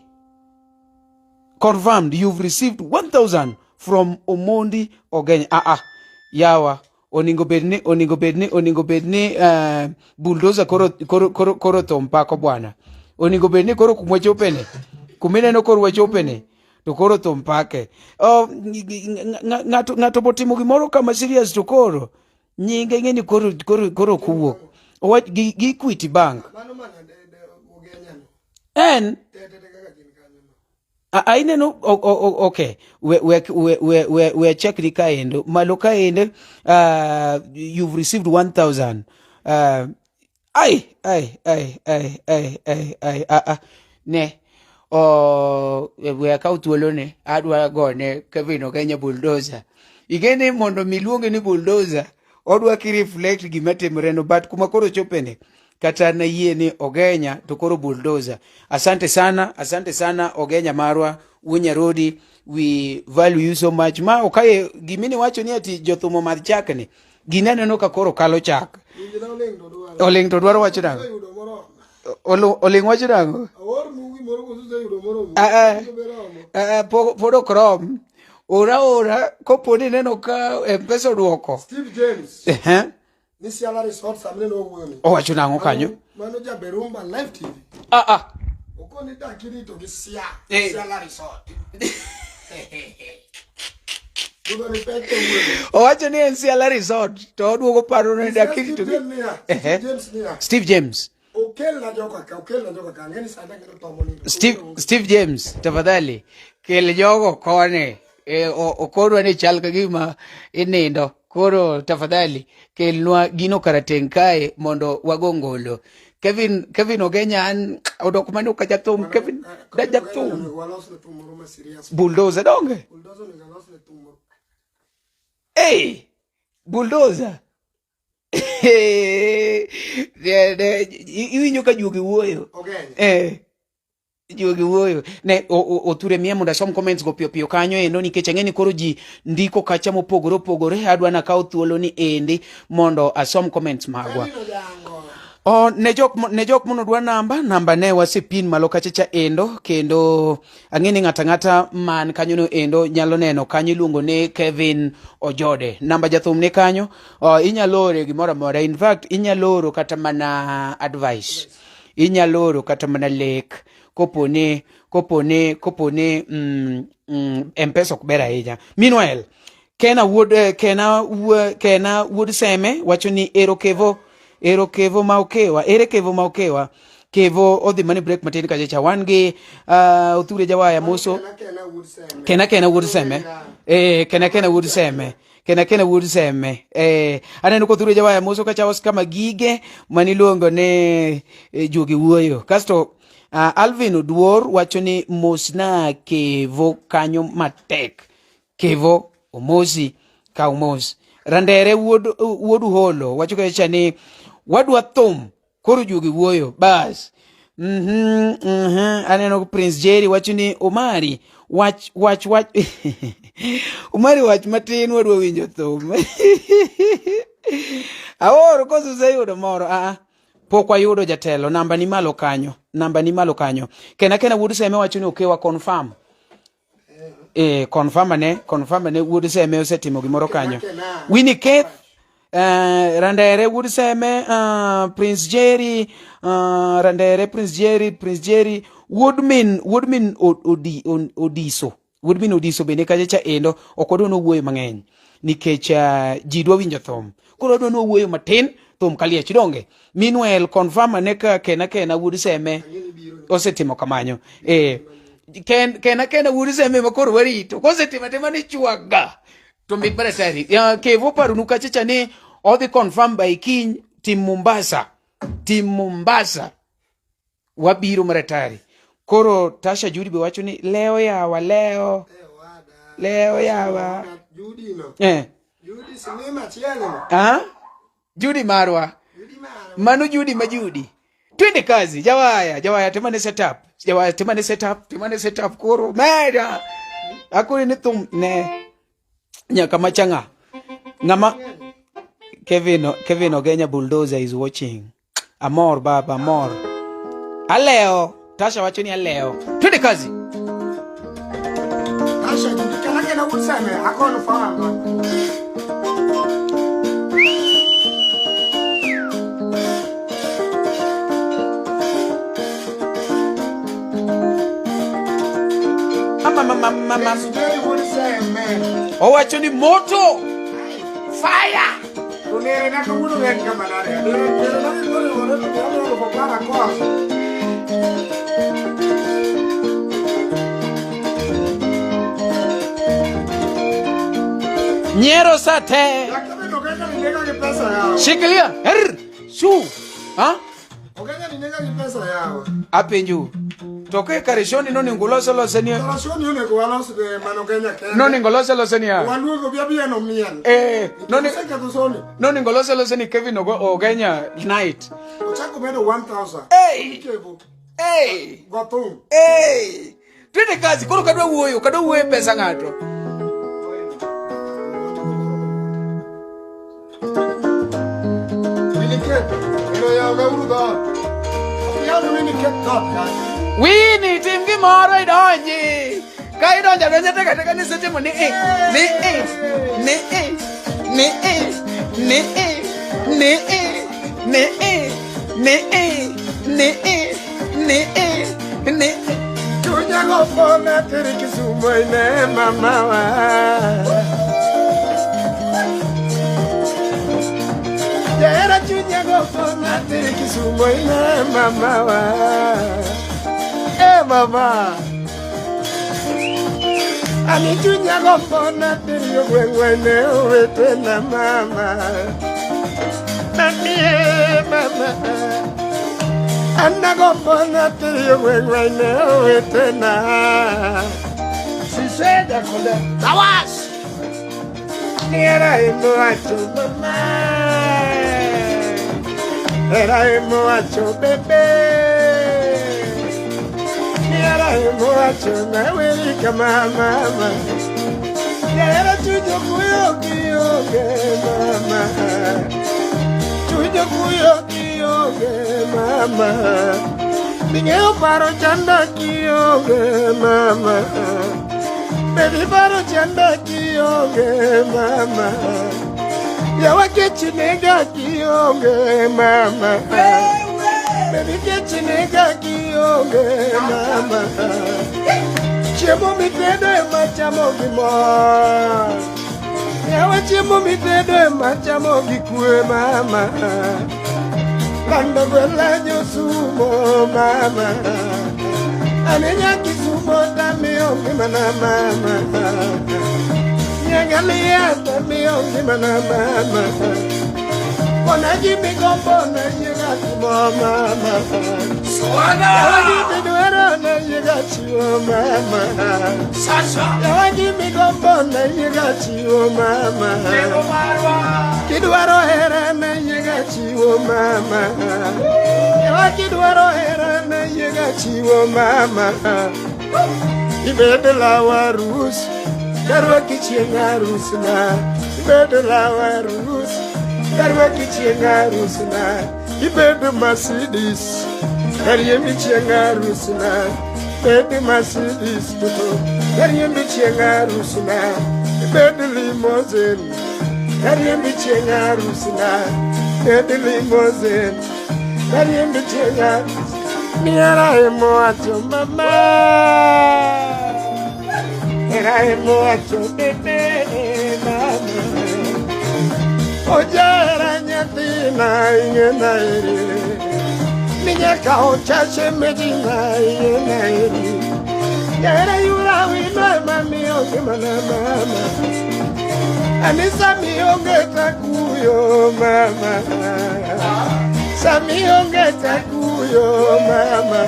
confirmed you've received 1000 from Omondi Ogenya. Ah ah. Yawa oningo bedni oningo bedni oningo bedni bulldozer koro koro koro koro thum pako bwana. Oningo bedni koro kumwa chopene. Kumineno koro wachopene to koro thum pake. Oh, ng'ato ng'ato botimo gimoro kama serious to koro nyinge ng'eni koro koro koro ok owuok. Owach gi Equity Bank.
Mano mana de Ogenya no.
En
Te te te kaka gin kanyo no.
Aineno okay we we we we we, we check ni kaendo malo kaende you've received 1000 ai ai ai ai ai ai ai ah ah ne o we akaw thuolo ne adwa gone Kevin Ogenya bulldozer igene mondo miluonge ni bulldozer odwa ki reflect gima timore no but kuma koro chopene kata nayie ni Ogenya to koro bulldozer. Asante sana Ogenya marwa Wuonya Rodi, we value you so much. Ma okaye gimini wacho ni ati jothum omadh chak ni gini aneno ka koro kalo chak.
Winjna oling' to dwaro.
Oling' to dwaro wacho nang'o?
Oseyudo moromo.
Oling wacho nang'o?
Aornu gimoro koso useyudo moromo?
Ah, ah.
Koso be romo?
Pod ok rom. Ora ora kopo ni ineno ka M-Pesa oduoko.
Steve James.
Ehe.
Ni Siala Resort sama nene wawuoyo ni.
Owacho nang'o kanyo?
Mano Jaberumba Live TV.
Ah ah.
Okoni dak irito gi Sia.
Eh.
Siala Resort. Budho ni pek to wuoyo.
Owacho ni en Siala Resort to oduogo paro ni dak irito
Steve
gi.
James niya.
Ehe.
Steve James niya.
Steve James.
Okelna joka ka, okelna joka ka. Ang'e ni sani ang'e tomo nindo.
Steve James, tafadhali kel jogo koni. E, okorwa ni chal ka gima inindo. Koro tafadhali kelnwa gino karateng' kae mondo wago ngolo. Kevin Ogenya an odok mano ka jathum Kevin da jathum.
Onego walosne thum moro ma serious.
Bulldozer donge?
Bulldozer onego alosne thum moro.
Hey, bulldozer. Iwinjo ka juogi wuoyo.
Ogenya.
Juogi wuoyo. Ne othure miya mondo asom comments go piyo piyo kanyo endo nikech ang'e ni koro ji ndiko kacha mopogore opogore. Adwa nakaw thuolo ni endi mondo asom comments magwa.
Kevin Ojango.
O, ne jok monodwa namba ne wasepin malo kacha cha endo kendo ang'e ni ng'ata ng'ata man kanyo no endo nyalo neno kanyo iluongo ni Kevin Ojode. Namba jathum ni kanyo, inyalo ore gimoro amora. In fact, inyalo oro kata mana advice. Inyalo oro kata mana lek koponi M-Pesa ok ber ahinya. Meanwhile, Kena wuod Seme wacho ni ero kevo ma okewa, ere kevo ma okewa. Kevo odhi mane break matin kacha cha wan gi Othure Jawaya moso.
Kena wuod Seme.
Kena wuod Seme. Kena wuod Seme. Kena wuod Seme. Aneno ko Othure Jawaya moso kacha Oscar Magige maniluongo ne juogi wuoyo. Kasto Alvin Oduor wacho ni mosna Kevo kanyo matek. Kevo omosi ka omos. Randere wuod Uholo wacho kacha ni wadwa thum koro juogi wuoyo bas. Aneno Prince Jerry wacho ni Omari wach Omari wach matin wadwa winjo thum. Aoro koso useyudo moro. Pok wayudo jatelo. Namba ni malo kanyo. Namba ni malo kanyo. Kena wuod Seme wacho ni okewa confirm. Confirm ane wuod Seme osetimo gimoro kanyo. Winnie Keith, Randere wuod Seme, Prince Jerry, Randere Prince Jerry, wuod min Odiso. Wuod min Odiso bende kacha cha endo ok wadwa nowuoyo mang'eny nikech ji dwa winjo thum. Koro wadwa nowuoyo matin thum kaliech donge. Meanwhile confirm ane ka Kena wuod Seme osetimo kamanyo. Kena wuod Seme ma koro warito. Kosetimo atima ni chwaga. To mit mar atari. Kevo paronu kacha cha ni odhi confirm by kiny tim Mombasa. Tim Mombasa. Wabiro mar atari. Koro Tasha Judy be wacho ni leo yawa leo. Leo yawa.
Judy no. Judy sinema chielo.
Judy marwa.
Judy marwa.
Mano Judy ma Judy. Twende kazi Jawaya temane setup. Jawaya temane setup, temane setup koro meda. Akuri ni thum ne nyaka machanga. Ngama Kevin Ogenya Bulldozer is watching. Amor baba amor. Aleo Tasha wacho ni aleo. Twende kazi.
Tasha Judy kana wuod Seme akono fahamu.
Mama. Owacho ni moto. Fire.
Onere na kawuono ng'eny kama nade? Nere na kawuono ng'eny kama nade?
Nyiero sate. Shikilia. Shu. Ha?
Ogenya ni nega gi pesa yawa.
Apenju. To ke karishoni no ningo loso loso ni.
Karishoni onego walos de mano Kenya kende.
No ningo loso loso ni ya.
Waluongo bia bia no miel.
No ni
Oseketho soni.
No ningo loso loso ni Kevin Ogenya night.
Ochako medo 1000.
Hey.
Kevo.
Hey.
Go thum.
Hey. Twende kazi koro kadwa wuoyo, kadwa wuoyo pesa ng'ato. Wini tim gimoro idonji. Ka idonjo adonja tek ateka ni isetimo ni i, ni i, ni i, ni i, ni i, ni i, ni i, ni i, ni i, ni i, ni i.
Chunya gombo nateri Kisumo ine mamawa. Jahera chunya gombo nateri Kisumo ine mamawa. Eh mama. Ani chunya gombo nateri ogweng'wa ine owetena mama. Mami eh mama. An agombo nateri ogweng'wa ine owetena. Siseda kode. Tawas! Era emoacho mama. Era emoacho bebe. Era emoacho na werika mama. Era chujo kuyo kiyoge mama. Chujo kuyo kiyoge mama. Mingeo paro chanda kionge mama. Baby paro chanda kionge mama. Yawa kechinega kionge mama. Baby kechinega kionge mama. Chiemo mitedo ema chamo gi mor. Yawa chiemo mitedo ema chamo gi kwe mama. Lando gwela nyosumo mama. Anenya Kisumo tamiyo ngimana mama. Nyangalia tamiyo ngimana mama. Kona gimigombo na yiga timo mama. Yawa gimidwaro na yiga chiwo mama. Yawa gimigombo na yiga chiwo mama. Kidwaro hera na yiga chiwo mama. Yawa kidwaro hera na yiga chiwo mama. Ibedo lawa arus, tarwaki chieng' arus na. Ibedo lawa arus, tarwaki chieng' arus na. Ibedo Mercedes, tariembi chieng' arus na. Bedo Mercedes toto, tariembi chieng' arus na. Ibedo limousine, tariembi chieng' arus na. Bedo limousine, tariembi chieng' arus. Ni era emoacho mama. Era emoacho bebe mama. Ojera nyathina ing'e eri. Ni nyaka ochache medina ing'e eri. Jahera yura wino ema miyo ngimana mama. Anisa mionge takuyo mama. Sami onge takuyo mama.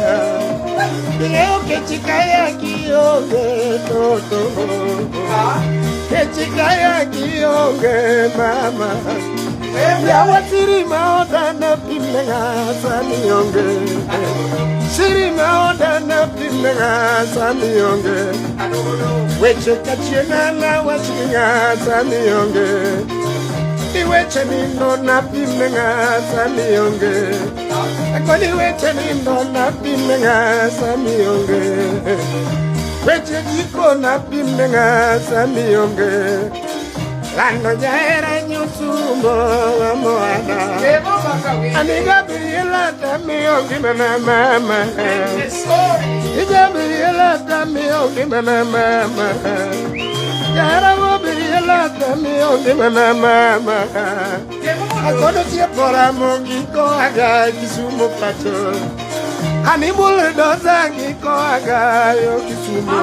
Ing'eyo kechikaya kionge toto. Kechikaya kionge mama. Yawa siri maoda na pimnega sami onge. Siri maoda na pimnega sami onge. Weche kachiena na wachinga sami onge. Iweche nindo na pimnega sami onge. Akoni weche nindo na pimnega sami onge. Weche jiko na pimnega sami onge. Lando jahera nyusumo moana. Amiga biriela tami onge mama mama. Ija biriela tami onge mama mama. Jahera wo biriela tami onge mama mama. Akodo tie pora mongi ko aga Kisumu pacho. Ani bulldozer gi ko aga yo Kisumu.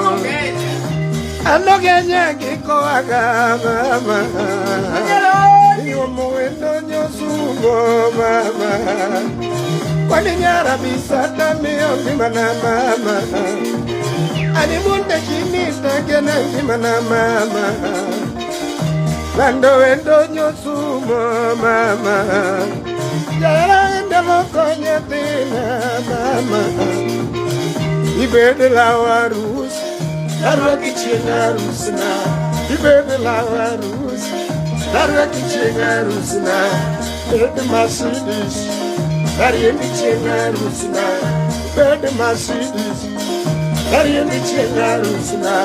Ano genya gi ko aga mama. Yo mo nyosumo mama. Kwani nyara bisa tami onge mana mama. Ani munde chini tagena ngimana mama. Lando wendo nyosumo mama. Jara wendo loko nyathina mama. Ibedo lawa arus, tarwaki chieng' arus na. Ibedo lawa arus, tarwaki chieng' arus na. Bedo Mercedes, tariembi chieng' arus na. bed Mercedes Ariembi chieng' arusna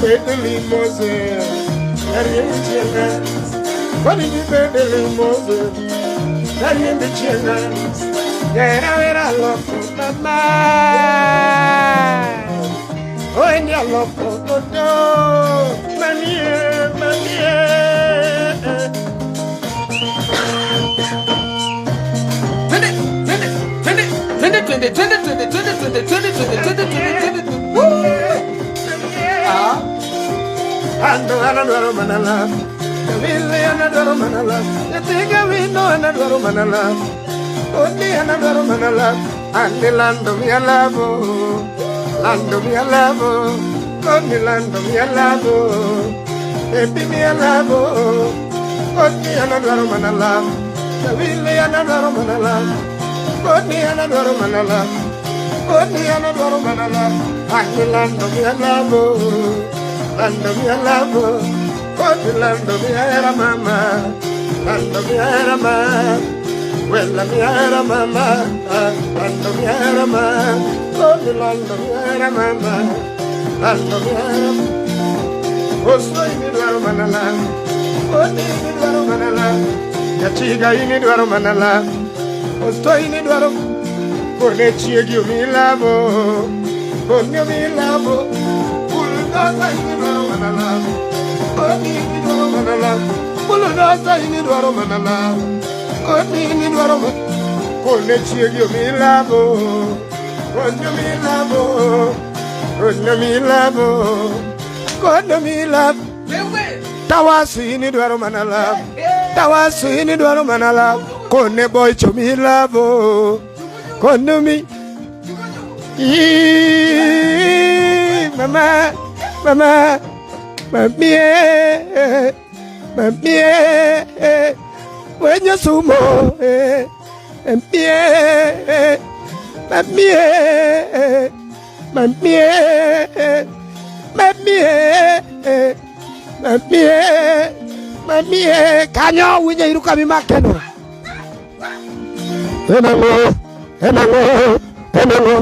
bed limousine Ariembi chieng' koni gibed limousine Ariembi chieng' arus Jahera wera loko mama Oendi aloko dodo Manie manie
Twende, twende, twende, twende, twende, twende, twende, twende, twende, twende, twende, twende, twende, twende. Woo! Ah.
Ando an adwaro mana love Jawile an adwaro mana love Nyathiga wino an adwaro mana love Odi an adwaro mana love Andi lando miya love Lando miya love Koni lando miya love Baby miya love Koni an adwaro mana love Jawile an adwaro mana love Koni an adwaro mana love Koni an adwaro mana love Andi lando miya love Lando miya love Koni lando miya hera mama Lando miya hera mama Wella miya hera mama Lando miya hera mama Koni lando miya hera mama Lando miya hera Oso in idwaro mana love Koni in idwaro mana love Nyachiga in idwaro mana love Osto in idwaro Kone chiegi omi love Kone omi love Bulldozer in idwaro mana love Koni in idwaro mana love Bulldozer in idwaro mana love Koni in idwaro mana Kone chiegi omi love Kone omi love Kone omi love Kone omi love
Wewe.
Tawasu in idwaro mana love Tawasu in idwaro mana love Kone boy chomi love Kone mi Ii, mama mama mami eh, mami eh, wenye sumo eh, mami eh, mami eh, mami eh, mami eh, mami eh, mami eh, kanyo winjo iru kama imakeno enang'o enang'o enang'o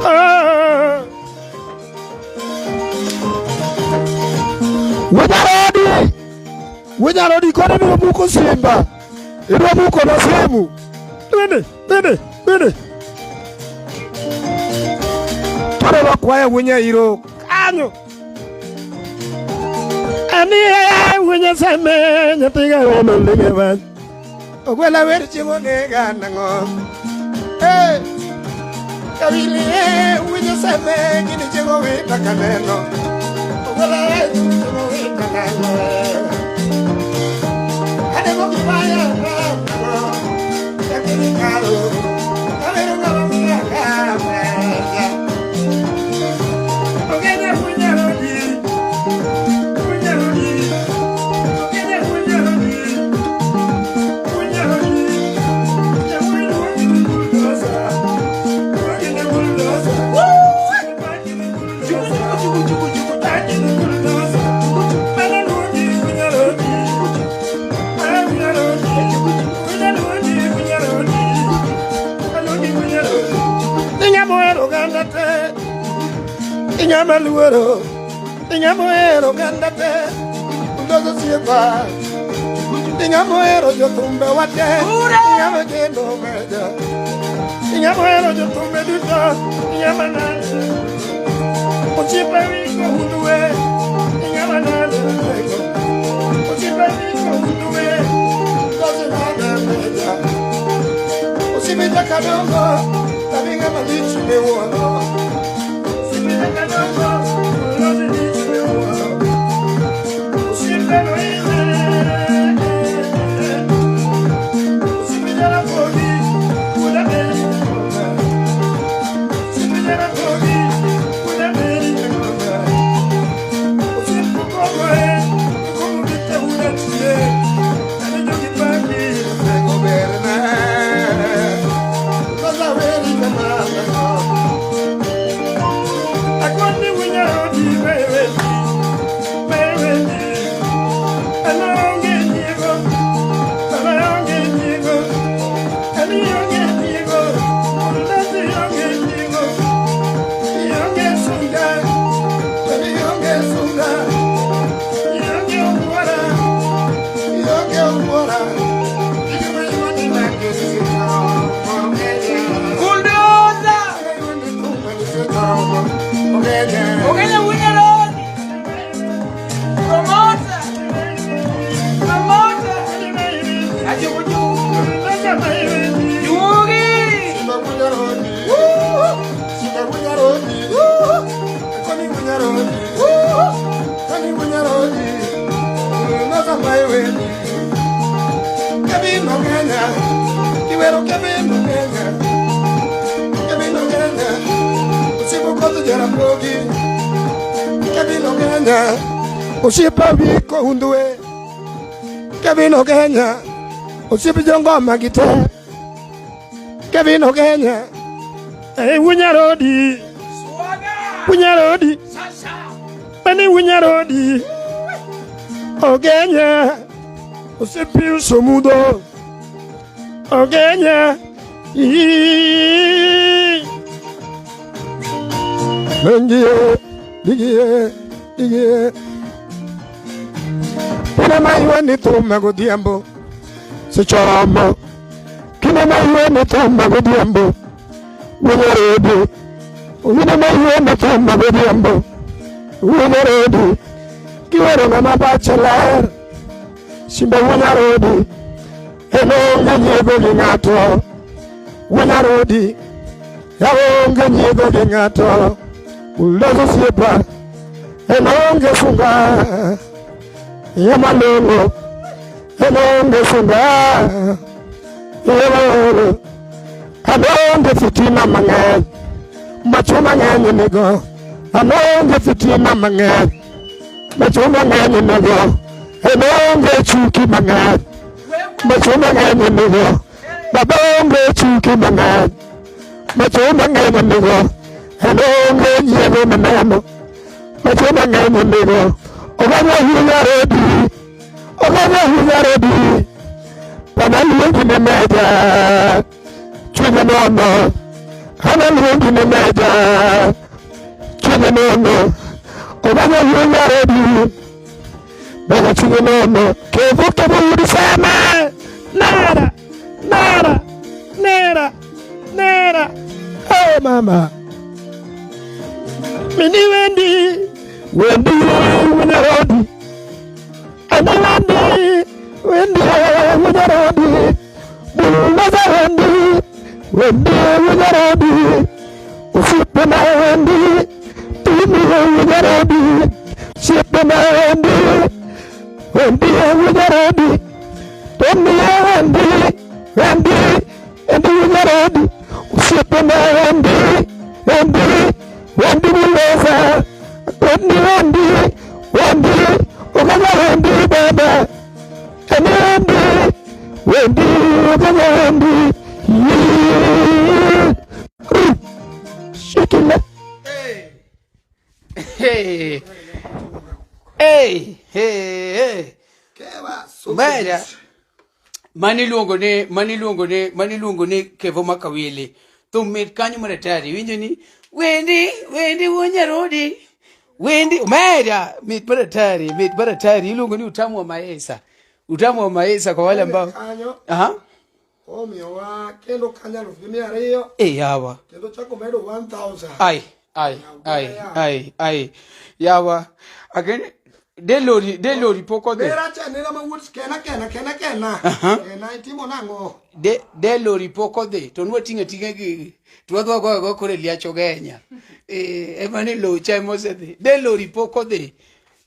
Ah. Wunyarodi Wunyarodi koro ibiro muko simba ibiro muko na simu twende twende twende koro wakwaya Wunyairo kanyo anie wunyaseme nyathiga ono lige wach ogwela wer chiemo nega nang'o Eh, Kawili eh, wunyaseme gini chiemo wita kaneno ogwela wer chiemo wita nang'o Anego gimaya nang'o Lakini kalo Kawero ng'ama miya kama Ogenya wunyarodi Wunyarodi Ogenya wunyarodi Wunyarodi
Chuku, chuku, chuku, chuku, chuku.
Inyamo hero oganda te, inyama luoro, inyamo hero oganda te, bulldozer osiepa, inyamo hero jothumbe wate, inyama geno meja, inyamo hero jothumbe duto, inyama nade, osiepa wiko hundue, inyama nade tego, osiepa wiko hundue, bulldozer nade meja, osiepe jakadongo, tabinga malich miwuoro, osiepe jakadongo, bulldozer lich miwuoro. Osiepe no ine, osiepe jaramogi, wuoda beri jagoga. Osiepe jaramogi, wuoda beri jagoga. Osiepe kogoe, kogo bite wuoda tie, ane jogi paki, tego berna. Kosa weri kamano. Agwani wunyarodi weweni, weweni. Ana onge nyiego, baba onge nyiego. Wendi Kevin Ogenya Kiwero Kevin Ogenya Kevin Ogenya Osiepo koth Jaramogi Kevin Ogenya Osiepa wiko undwe Kevin Ogenya Osiepe jongoma gi te Kevin Ogenya
Hey, Wunyarodi. Wunyarodi. Mani Wunyarodi. Ogenya. Osiepi usomudo. Ogenya. Ii.
Mengie Digie Digie Kine ma iwe ni thum godhiambo seche oromo Kine ma iwe ni thum godhiambo Wunyarodi Kine ma iwe ni thum godhiambo Wunyarodi Kiwero ng'ama pache ler Simba Wunyarodi En onge nyiego gi ng'ato Wunyarodi Yaonge nyiego gi ng'ato Bulldozer osiepa En onge sunga Yamalongo En onge sunga Yamalongo An onge fitina mang'eny Macho mang'eny nego An onge fitina mang'eny Macho mang'eny nego En onge chuki mang'eny Macho mang'eny nego Baba onge chuki mang'eny Macho mang'eny nego En onge nyiego maneno Macho mang'eny nego Oganya Wunyarodi Oganya Wunyarodi Pana luongi ne meja Chunye nono Ana luongi ne meja Chunye nono Oganya Wunyarodi Baba chunye nono Kevo kevo ulisema
Nera. Nera. Nera. Nera. Hey, mama. Mini Wendy.
Wendi Wunyarodi Ani Wendi Wendi Wunyarodi Bulldozer Wendi Wendi Wunyarodi Osiepe na Wendi Timi Wunyarodi Osiepe na Wendi Wendi Wunyarodi Tomi Wendi Wendi Wendi Wunyarodi Osiepe na Wendi Wendi Wendi Bulldozer Wendi Wendi Wendi Oganya Wendi baba Ani Wendi Wendi Oganya Wendi Yeah. Shake it.
Hey. Hey, hey, hey. Omera. Mani iluongo ni mani iluongo ni mani iluongo ni Kevo Makawili. Thum mit kanyo maratari. Winjo ni Wendi, Wendi Wunyarodi. Wendi Omera mit maratari, mit maratari. Iluongo ni utamu wa maesa. Utamu wa maesa kwa wale ambao.
Kanyo
Aha.
omiyowa kendo kanyo aluf gi mia ariyo
Eh yawa.
kendo chako medo 1000
Ai, ai, ai, ai, ai. Yawa. Again de lori pok odhi.
Nera cha nera ma wuod kena kena kena kena kena itimo nang'o
De lori pok odhi to nwating'o ating'a gigi to wadhi wagoyo agoya koro e liach Ogenya. Eh, ema ni lowo cha ema osedhi. De lori pok odhi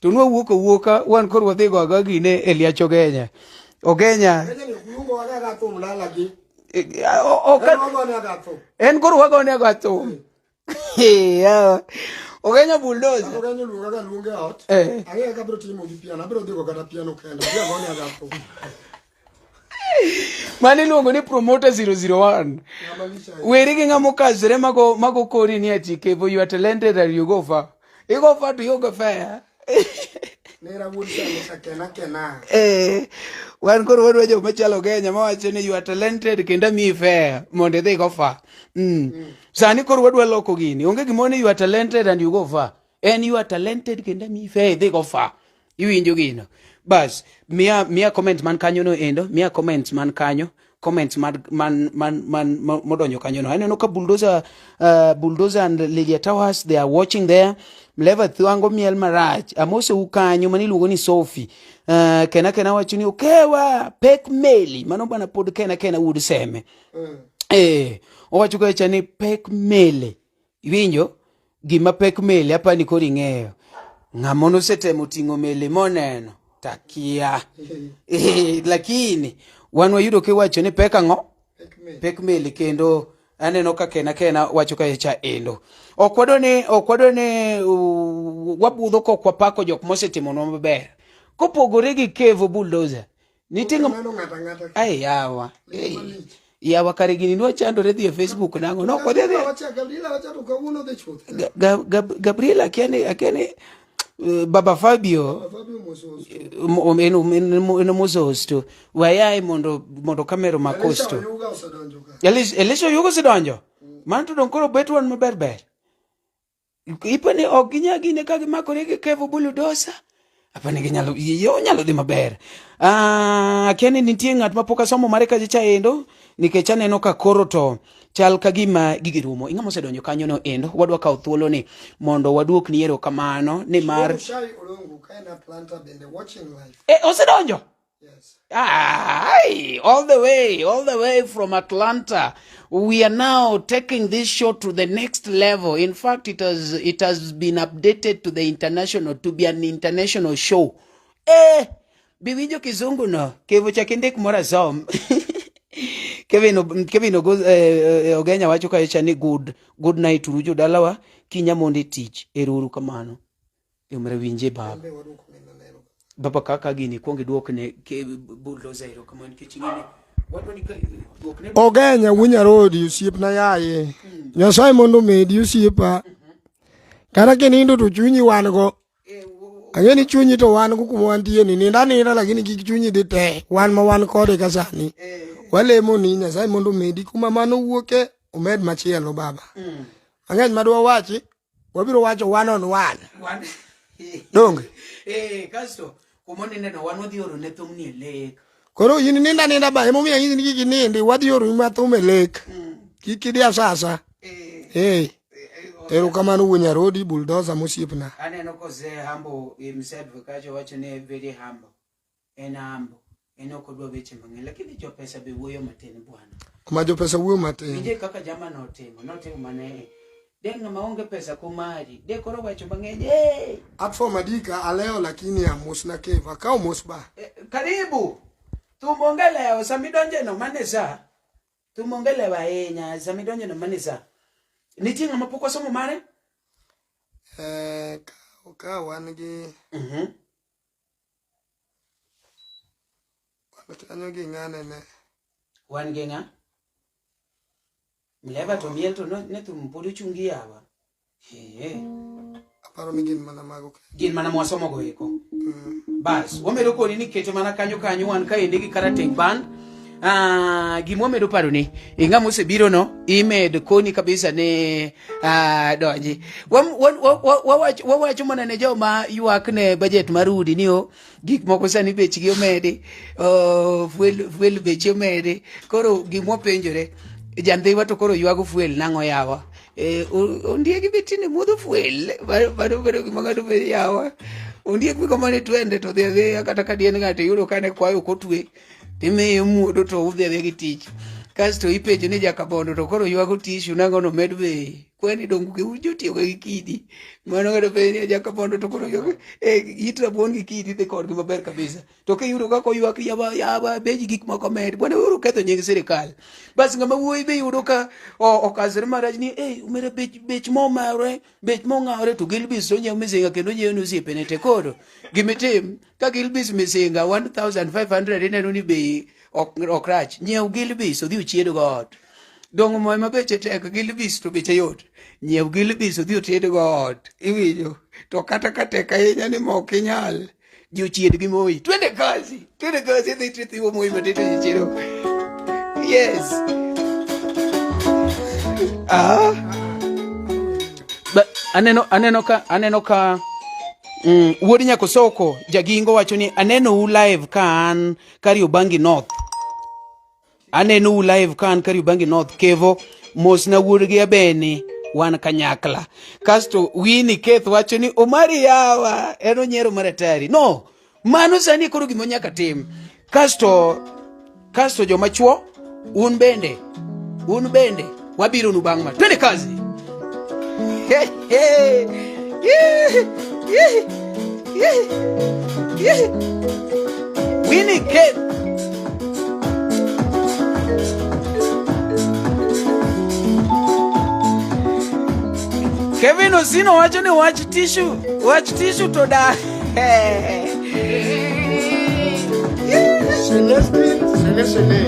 to nwawuok awuoka wan koro wadhi goyo agoya gine e liach Ogenya. Ogenya
Kenya ni luongo wa kaka thum dalagi
ok
en wagone aga thum
en koro wagone agoya thum. Eh, yawa. Ogenya bulldozer.
Ogenya luonga ka luonge ot
Eh.
ang'e kaka abiro timo gi piano abiro dhigo kata piano kenda adhi agone aga thum
Mano iluongo ni promoter 001.
ng'ama lich ahinya
Weri gi ng'ama okasre mago kori ni ati Kevo you are talented and you go far. You go far to you go fair.
nera wuod sani cha kena kena
Eh, wan koro wadwa joma chalo Ogenya mawacho ni you are talented kendo amiyi fair mondo idhi go far. Sani koro wadwa loko gini. Onge gimoro ni you are talented and you go far. En you are talented kendo amiyi fair idhi go far. Iwinjo gino. Bas, miya comment man kanyo no endo, miya comment man kanyo, comments man man man, man modonjo kanyo no. Aneno ka Bulldozer and Lydia Towers they are watching there. Mleva Thwango miel marach. Amosou kanyo mani iluongo ni Sophie. Kena kena wacho ni okewa pek meli. Mano bana pod kena kena wuod seme. Eh, owacho kacha ni pek meli. Iwinjo? Gima pek meli apani koro ing'eyo. Ng'ama nosetemo ting'o meli moneno. Takia. Eh, lakini wan wayudo kiwacho ni pek ang'o? Pek meli kendo aneno ka kena kena wacho ka cha endo. Ok wadwa ni ok wadwa ni wabudho kok wapako jok mosetimonwa maber. Kopogore gi Kevo Bulldozer, nitie ng'ama
Neno ng'ato ang'ata.
Ai yawa. Ei. Yawa kare gini nwachandore dhi e Facebook nang'o? No, kodhi adhi.
Wacha Gabriela wacha to kawuono dhi chuth.
Gabriela akia ni Baba Fabio
Fabio Mosos.
En mososto wayae mondo kamera omak
Elisha
osto.
Oyuga osedonjo ka.
Elisha Oyuga osedonjo. Mano to dong koro bet wan maber ber. Ipani ok ginya gine ka gimakore gi Kevo Bulldozer. Apani ginyalo yo nyalo dhi maber. Ah, akia ni nitie ng'at ma pok asomo mare kacha cha endo nikech aneno ka koro to chal ka gima gigi rumo. Ing'ama osedonjo kanyo no endo wadwa kawo thuolo ni mondo waduok ni erokamano nimar
Shai Olungu ka en Atlanta bende watching live.
Osedonjo.
Yes.
Aye, all the way from Atlanta. We are now taking this show to the next level. In fact, it has been updated to the international, to be an international show. Biwinjo kizungu no, kevo cha kindik mora som. Kevin Ogenya wacho kacha ni good night urujo dalawa, kinya mondi tich, eruru kamano. Yomre winje baba.
Be waduoko ne neno.
Baba kaka gini kuong iduokne ke bulldozer erokamano nikech ing'eni wadwa ni ka duokne
Ogenya wunyarodi osiepna yaye. Nyasaye mondo omedi osiepa. Kata kinindo to chunyi wan go. Ang'e ni chunyi to wan go kuma wantie ni nind aninda lakini kik chunyi dhi te. Wan ma wan kode ka sani. Walemo ni Nyasaye mondo omedi kuma mano wuoke omed machielo baba. Mang'eny madwa wachi wabiro wacho one on one. Donge?
Kasto kuma onindeno wan wadhi oro ne thum ni e lek.
Koro in ninda ninda ba emomiyo anyisi ni kik inindi wadhi oro ma thum e lek. Kik idhi asasa. Erokamano wuon Nyarodi bulldozer mosiepna.
Aneno kose humble himself kacho wacho ni very humble. En humble. En ok odwa weche mang'eny lakini jo pesa be wuoyo matin bwana.
Ma jo pesa wuoyo matin.
Winje kaka jama notimo, notimo mane de ng'ama onge pesa kumari, de koro wacho mang'eny. Hey!
Atfo Madika aleo lakini amosna Kevo. Akawo mos ba.
Karibu. Thum onge lewo sama idonje no mane sa. Thum onge lewo ahinya sama idonje no mane sa. Nitie ng'ama pok osomo mare?
Ka wan gi wan kanyo gi ng'ane ne.
Wan gi ng'a? Mleva to miel to ne thum pod ochungi yawa.
Aparo ni gin mana mago.
Gin mana mwasomo go eko. Bas, wamedo koni ni kete mana kanyo kanyo wan kaendi gi Karateng Band. Gima wamedo paro ni ing'ama osebiro no imed koni kabisa ni donji. Wawacho mana ne joma ywak ne budget mar udi ni o gik moko sani bechgi omedi, fuel beche omedi. Koro gima wapenjore, jandhiwa to koro ywago fuel nang'o yawa? Ondiegi be tinde modho fuel, mano bedo gima ng'ato penjo yawa. Ondiek be kamano twende to dhi adhiya kata ka dien ng'ato iyudo ka ne kwayo ok otwe, timiye muodo to udhi adhiya gi tich. Kasto ipenjo ni jakabondo to koro ywago tishu nang'o nomed bei. Kwani donge ujotiyo gi kidi. Mano ng'ato penjo ni jakabondo to koro ywago, it rabuon gi kidi dhi kodgi maber kabisa. To kiyudo kaka oywak yawa yawa bech gik moko med. Bwana weuru ketho nying sirikal. Bas ng'ama wuoyi be yudo ka okasore marach ni omera bech mo omawre, bech mo ong'awre to Gilbis to onyiewo misinga kendo onyiewo ne osiepene te. Koro gimitim ka Gilbis misinga 1500 ineno ni bei ok rach. Nyiew Gilbis odhi ochied go ot. Dong' mo ema beche tek, Gilbis to beche yot. Nyiew Gilbis odhi oted go ot. Iwinjo? To kata ka tek ahinya ni mo ok inyal. Ji ochied gi moi. Twende kazi. Twende kazi dhi tithiwo moi matin to ji chiedo. Yes. Ba, aneno ka wuod Nyakosoko Jagingo wacho ni aneno u live ka an Kariobangi North. Aneno u live ka an Kariobangi North. Kevo mosna wuod gi Abeni wan kanyakla. Kasto Winnie Keth wacho ni Omari yawa en onyiero mar atari. No, mano sani koro gima nyaka tim. Kasto joma chuo un bende wabiro nu bang' ma. Twende kazi. Hey, hey. Yeah, yeah, yeah. Winnie Kate. Kevin Osino wacho ni wach tishu to da.
Celestine, Celestine.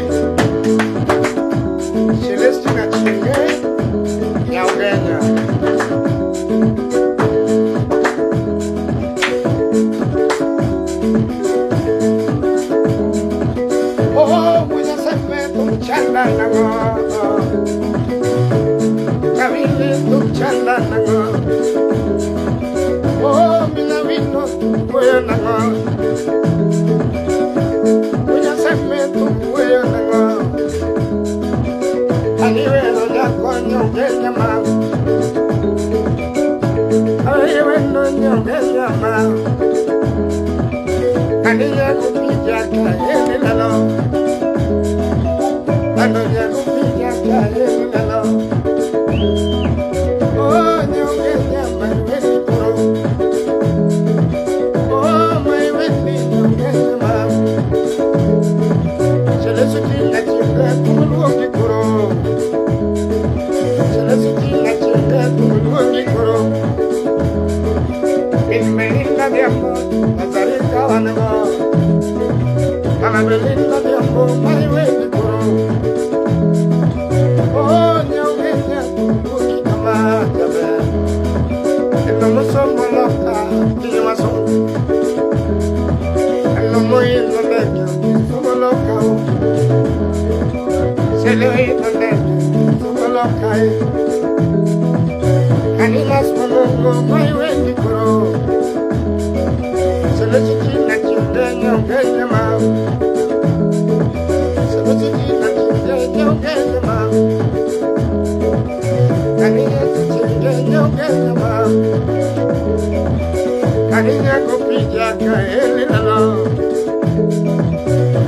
Celestine Achinge, Nyaugenya. Oh, munya seme tumchanda nango. Kawili tumchanda nango. Oh, mina wino tumbuyo nango. Munya seme tumbuyo nango. Aniwelo nyako nyaugenya ma. Aniwelo nyaugenya ma. Aninya kupija kaeli lalo. Aninya kupija kaeli lalo. Oh, nyaugenya ma iweni kuro. Oh, ma iweni nyaugenya ma. Celestine nachinga kumuluongi kuro. Celestine nachinga kumuluongi kuro. Min Belinda Diambo, Nazarita Wanego. Mama Belinda Diambo, my way kuro. Oh, nyaugenya kumuluongi kama jabe. Eno musomo loka, kinywa so. Eno muino ndege, somo loka. Sele ino ndege, somo loka. Kanilas malongo, my way kuro. Celestine nachinga nyaugenya ma. Celestine nachinga nyaugenya ma. Kaninya nachinga nyaugenya ma. Kaninya kupija kaeli lalo.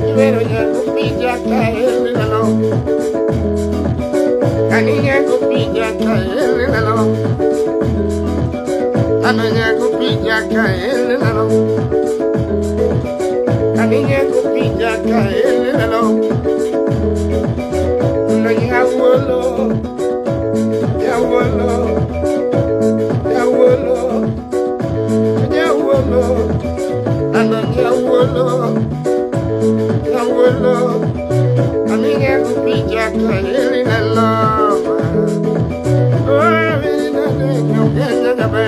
Iwero nya kupija kaeli lalo. Kaninya kupija kaeli lalo. Kaninya kupija kaeli lalo. Kaninya kupija kaeli lalo. No nyawolo, nyawolo, nyawolo, nyawolo, ano nyawolo, nyawolo. Kaninya kupija kaeli lalo. Oh, mina nyaugenya jabe.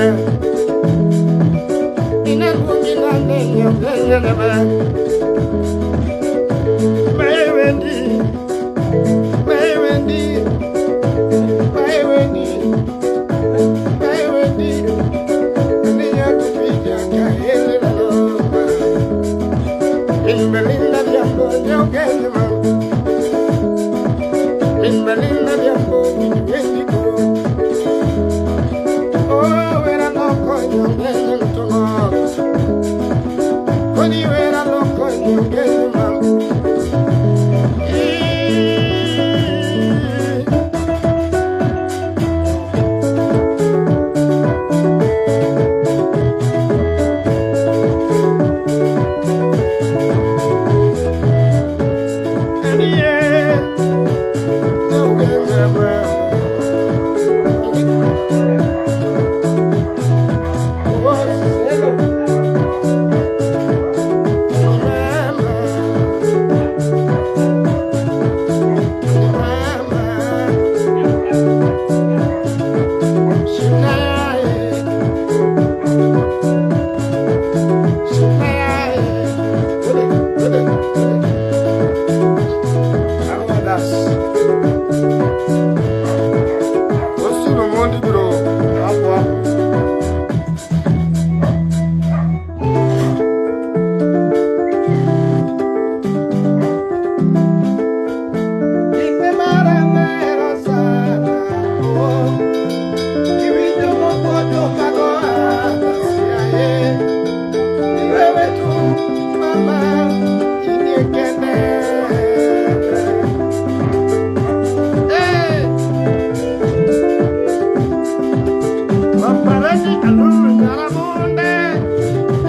Ina kumina nyaugenya jabe. My Wendy, my Wendy, my Wendy, my Wendy. Kaninya kupija kaeli lalo. Min Belinda Diambo nyaugenya ma. Min Belinda Diambo min Wendy kuro. Oh, wera loko nyaugenya mtongo. Koni wera loko nyaugenya ma.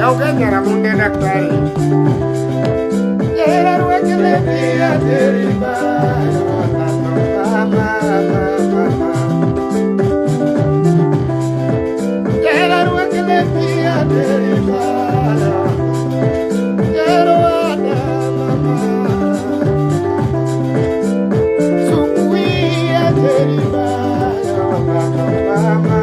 Kauka nyaramunde daktari. Jahera rwak lepi ateri bayo mama mama. Jahera rwak lepi ateri bayo jahera wada mama. Sukui ateri bayo mama.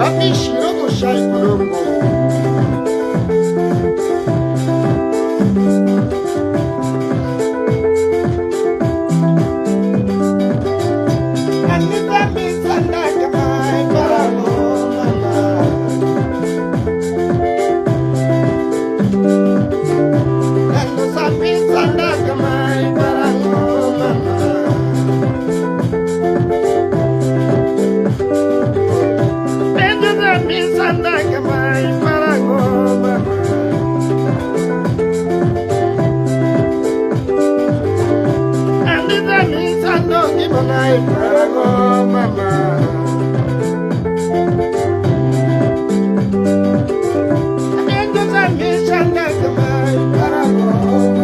Amishiro Shai Kulongo. Anita Misanda Kamai Paramo Mama. Ando Sami Sanda Kamai Paramo Mama. Ando Sami Sanda Kamai Paramo Mama. Anita Misanda Kamai Paramo Mama. Ando Sami Sanda Kamai Paramo Mama.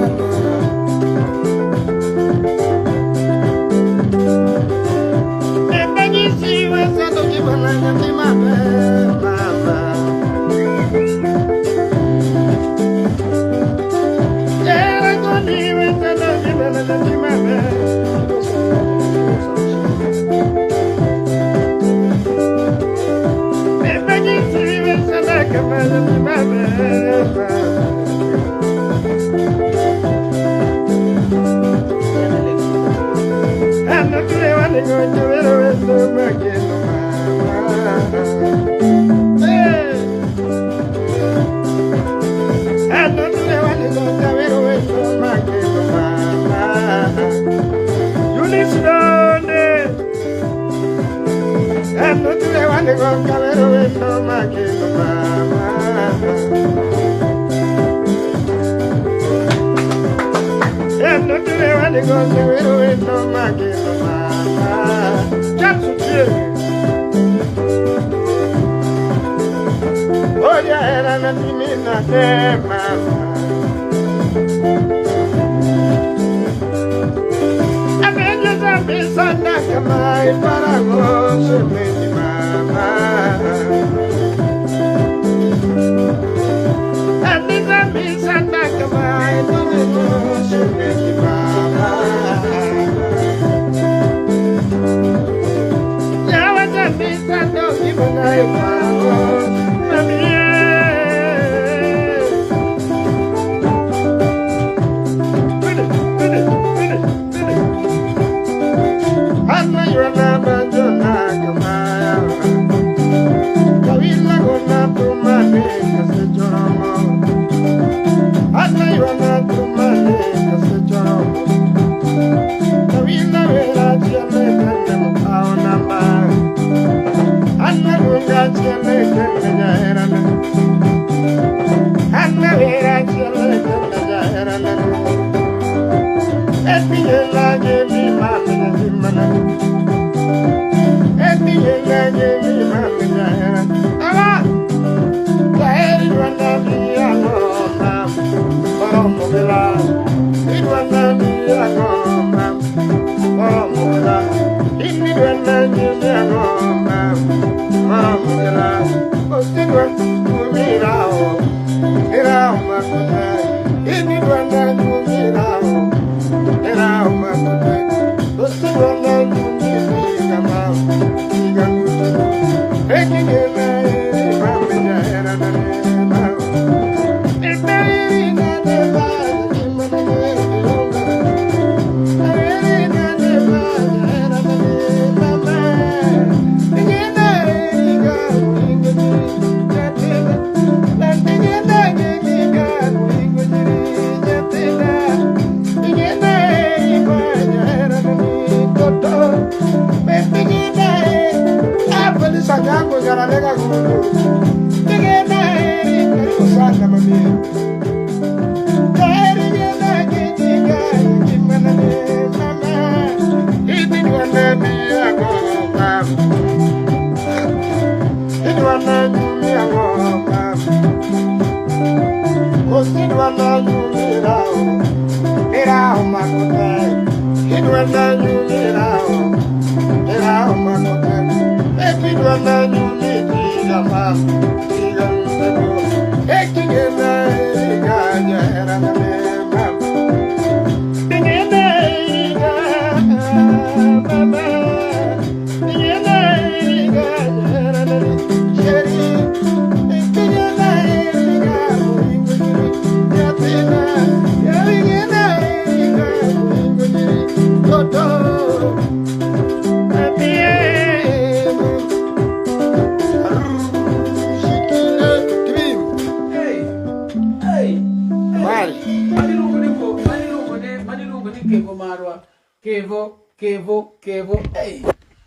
Kevo, Kevo. Hey.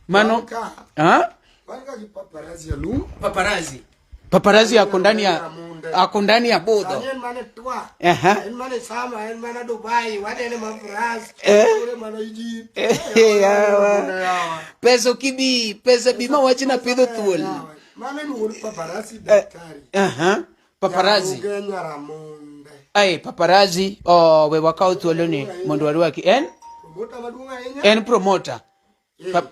Mano
Ka.
ha?
Wan ka gi paparazzi alum.
Paparazzi. Paparazzi ako ndani ya ako ndani ya budho.
Sani en mana twa.
Aha.
En mana sama, en mana Dubai, wanene ma France,
Eh.
ore mana Egypt.
Eh, yawa. Pesa okibi, pesa bi ma wach na pidho thuol.
Mano iluongo ni paparazzi daktari.
Aha. Paparazzi.
Nyaruge Nyaramonde.
Ai, paparazzi. Oh, we wakaw thuolo ni mondo warwaki. En
Promoter maduong' ahinya.
en promoter.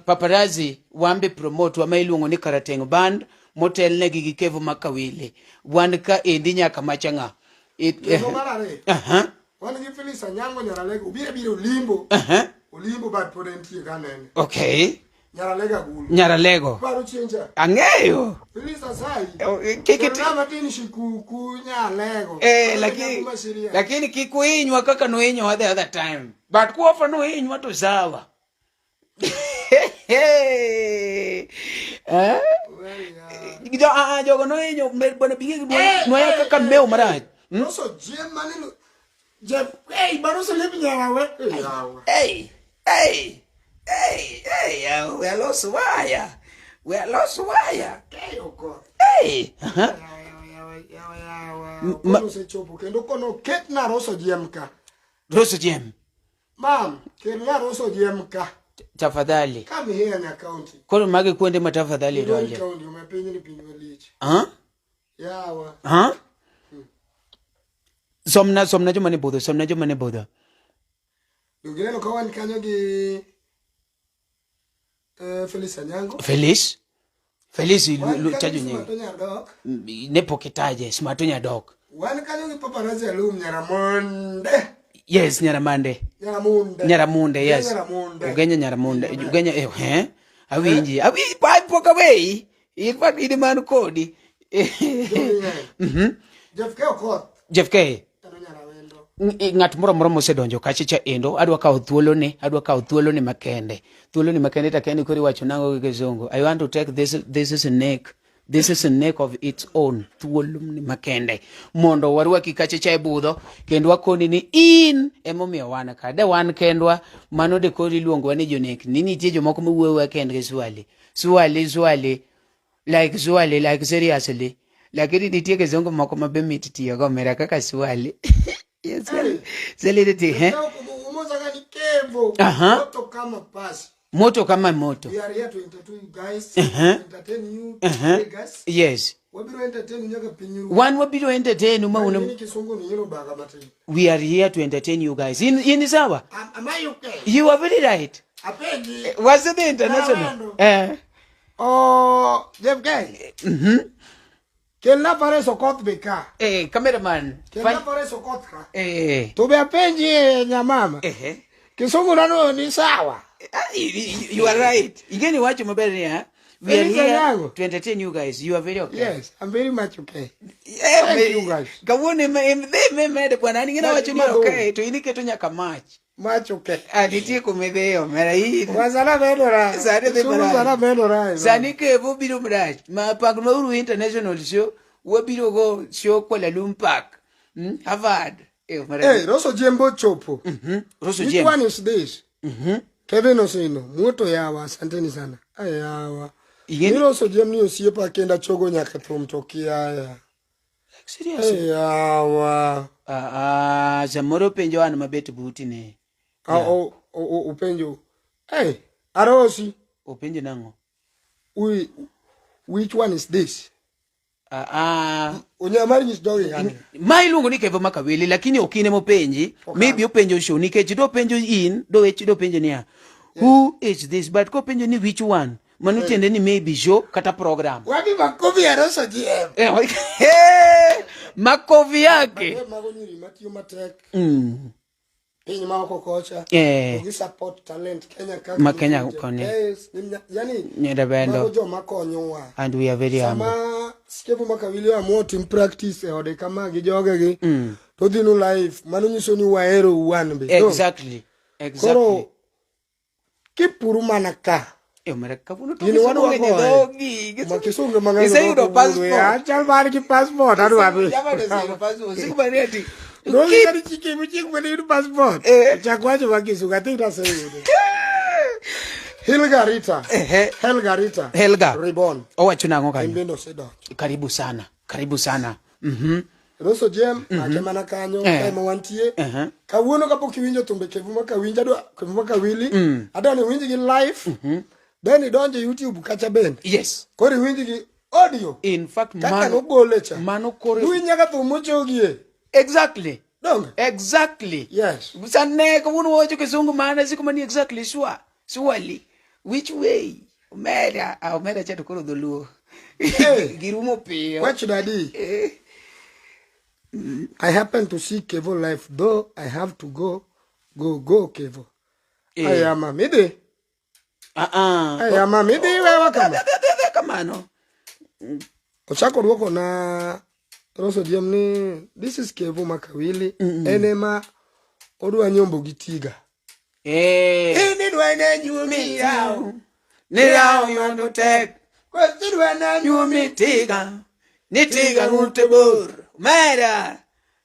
Paparazzi wambe promote wa ma iluongo ni Karateng Band motelnegi gi Kevo Makawili. Wan ka endi nyaka machang'a.
Kendo mar ariyo,
Aha.
wan gi Phyllis Anyango Nyaralego, obiro abiro Olimbo.
Aha.
Olimbo but pod entie ka anene.
Okay.
Nyaralego Agulu.
Nyaralego.
Paro chieng' cha.
Ang'eyo.
Phyllis Asai.
Kik iti-
Kelna matin shikuku Nyalego.
Eh,
Mano
lakini
nyako ma serious.
lakini kik uhinywa kaka nuhinyowa the other time. But kuofa nuhinywa to sawa. Eh?
Well, yeah.
Jo, ah, ah, jogo nohinyo bwana bige nwaya kaka mew marach.
Loso jiem maneno. Jeff, hey, baroso lep nyarawe. Eh, yawa.
Hey, hey, hey, hey, yawa, we aloso waya. We aloso waya.
Hey, Okoth.
Hey. Aha.
Yawa, yawa, yawa, yawa. Okoth osechopo kendo kono ketna Roso Jiem ka.
Roso Jem,
Mam, kelna Roso Jiem ka.
tafadhali.
Come here nya county.
Koro magi kuonde ma tafadhali
Migori
donje.
county, uma piny ni piny malich.
Ha?
Yawa.
Ha? Somna somna joma ne budho, somna joma ne budho.
Donge ineno ka wan kanyo gi Felix Anyango.
Felice? Felice
Wan kanyo
tajo
gi
nying.
Smato Nyardok.
Ne pok itaje, Smato Nyadok.
Wan kanyo gi Paparazzi Alum Nyaramonde.
Yes, Nyaramande.
Nyaramunde.
Nyaramunde, yes.
Nyaramunde.
Ugenya Nyaramunde. Ugenya eh, eh. Awinji. Awinji pa pok aweyi. In fact in man kodi.
Mhm. Jeff K Okoth.
Jeff K.
Ero Nyarawendo.
Ng'at moro amora mosedonjo kacha cha endo adwa kawo thuolone adwa kawo thuolone makende thuolone makende to akia ni koro iwacho nang'o gi kizungu i want to take this this is a neck this is a neck of its own thuoloni makende mondo warwaki kacha cha e budho kendo wakoni ni in emomiyo wan ka de wan kendwa mano de koro iluongowa ni jonek ni nitie jomoko mawuoyowa kendgi swali swali swali like swali like seriously lakini nitie kizungu moko ma be mit tiyogo omera kaka swali Yes, swali swali ni ti he
Umoza gani Kevo.
Aha.
Moto kama pasi.
moto kama moto
We are here to entertain you guys.
Uh-huh.
Entertain you.
Uh-huh.
Guys.
yes
Wabiro entertain you nyaka piny ru.
wan wabiro entertain ma
Nini
un
kisungu ni yero baga matin.
we are here to entertain you guys in in sawa
Am I okay?
you are very right
Apenji.
was it the international
Nawendo.
eh
Oh, Jeff K.
mhm
Kelna Fares Okoth be ka.
eh cameraman
Kelna
Fa-
Fares Okoth ka.
eh
To be apenji eh, nyamama.
eh
Kisungu nano ni sawa.
Ah, you are right ingeni wacho maber ni ha we are
Felix
here
Anyango.
to entertain you guys you are very okay
Yes, I'm very much okay.
Yeah,
Thank
me-
you guys.
Kawuono ema dhi memedo bwana an ing'e wacho ni
Madho.
okay to in iketo nyaka mach.
Much okay.
Ah, nitie kuma idhiye omera in.
Wazala bedo ra.
Sani dhi
Kisungu
marach.
zala bedo ra.
Sani Kevo biro marach. Ma paknwauru international show wabiro go show Kuala Lumpur Park. Harvard. Eh, omera.
Hey, Roso Jembo chopo.
Roso
Which
Jem.
one is this?
Mhm.
Kevin Osino, muoto yawa, asanteni sana. Ayawa.
Ing'e ni-
Ni Roso Jem ni osiepa kenda chogo nyaka thum to kiaya.
Seriously?
Yawa.
Ah, ah, samoro penjo an mabet buti ne.
Ah, upenjo. Hey, Arosi,
Openjo nang'o?
Which one is this?
Ah, ah.
Onyamari nyis jogi kani.
Ma iluongo ni Kevo Makawili lakini ok in emopenji
Ok
maybe
an.
openjo show nikech dopenjo in dowech dopenjo niya who is this but kopenjo ni which one mano tiende ni maybe show kata program
Wapi makofi ya Roso GM?
Eh, makofi yake
Mago nyiri matiyo matek. Piny ma oko kocha.
Eh.
To gi support talent Kenya kaka.
Ma Kenya
nitie.
koni.
Yes, yani
Nyenda bendo.
mago joma konyowa.
And we are very humble.
Sama Skevo Makawili oamua otim practice e ode kama gi jogegi to odhi nu live mano nyiso ni wahero wan be. No.
Exactly. Exactly.
Koro kipuru mana ka.
Eh, omera kawuono to
Gini
kisungu
wadwa
ng'eny e
goye.
dhogi.
Ma kisungu mang'eny
Iseyudo
dhok owuoyo.
passport.
Achal mar gi passport adwa dhi.
Jamani oseyudo passport. Siku mane ati.
Rosi kani chike chik mane yudo passport.
Eh.
Chak wacho ma kisungu athi taseyudo. Hilga Rita.
Ehe.
Helga Rita.
Helga.
Reborn.
Owacho nang'o
En
kanyo?
bende osedonjo.
Karibu sana. Karibu sana. Mhm.
Roso Jem, make mana kanyo,
Eh.
kae ma wantie.
Uh-huh.
Kawuono kapok iwinjo thumbe Kevu Makawinji, adwa Kevu Makawili, adwa ni iwinjgi live, then idonjo e YouTube kacha bende.
Yes.
Koro iwinjgi audio.
In fact,
Kaka
mano
nogole cha.
mano koro
Iwinj nyaka thum mochogie.
Exactly.
Donge?
Exactly.
Yes.
Sane kawuono wacho kisungu mana siko mani exactly sure. Surely. Which way? Omera, ah, omera cha to koro dholuo.
Eh.
Girumo piyo.
Wach daddy.
Eh.
I happen to see Kevo live, though I have to go, go, go, Kevo.
Eh.
I am a midi.
Ah ah.
I am a midi wewa kama.
Dhi, dhi, dhi, Kamano.
Ochako duoko na Roso Diem ni this is Kevo Makawili. En ema odwa nyombo gi tiga.
Eh.
In idwa ne nyumi yao.
Ni rawo yondo tek.
Kosi idwa ne
Nyumi tiga. Ni tiga ng'ute bor. Omera.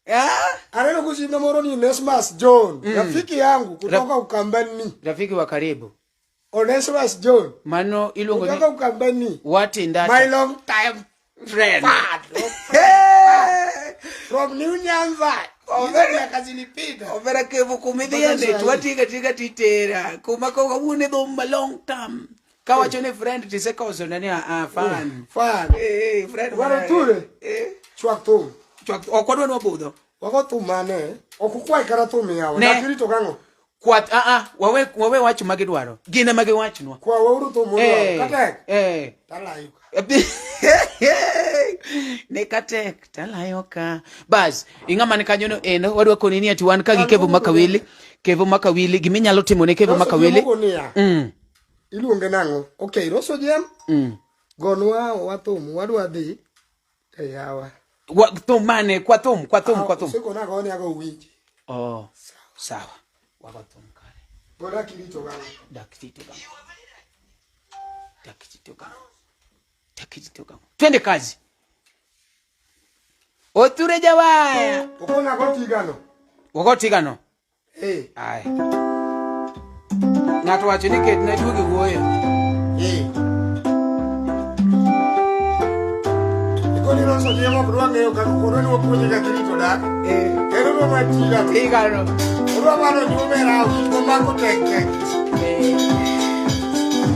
Ah?
Aneno kushinda moro ni Onesmus John. Rafiki yangu kutoka Ukambani.
Rafiki wa karibu.
Onesmus John.
Mano iluongo ni
Kutoka Ukambani.
Watindata.
My long time
friend.
fan. From New Nyanza. Hizo miaka zilipita.
Omera kevo kumidhiende
Mpaka
twatiga tiga titera kuma ko kawuono dhum ma long term kawacho ni friend tisekosona ni a fan
Fan.
Eh, friend
Dwaro
mare.
ture.
Eh,
Chwak thum.
chwak ok wadwa ni wabudho
Wago thum mane? Ok ukwaye kata thum yawa.
Ne.
Dak irito kang'o?
kwath a a wawe wawe wach ma gidwaro gin ema giwachnwa
Kwa wauru thum
Eh,
mudwaro. Katek.
eh.
Talayo.
ne katek talayo ka bas ing'ama ni kanyono endo wadwa koni ni ati wan ka gi Kevo Makawili Kevo Makawili giminyalo timo ne Kevo
Roso
Makawili
Jem ogonia. Iluonge nang'o? Okay, Roso Jem. Gonwa wa thum wadwa dhi e yawa.
Thum mane kwa thum kwa thum kwa thum
Osekona gone ago winji.
oh sawa wago thum kare
Goda kirito kang'o?
dak tito kang'o dak tito kang'o dak tito kang'o twende kazi othure jawaya
Okona go tigano.
wago tigano
Eh.
Aya. Ng'ato wacho ni ketna juogi wuoyo.
Eh. Ikoni Roso Jem ok dwa ng'eyo kaka koro ni wapuonje kaka irito dak.
Eh.
Kendo odwa mana tigano.
Tigano.
Odwa mana onyuome e rawo gik momako tek tek.
Eh.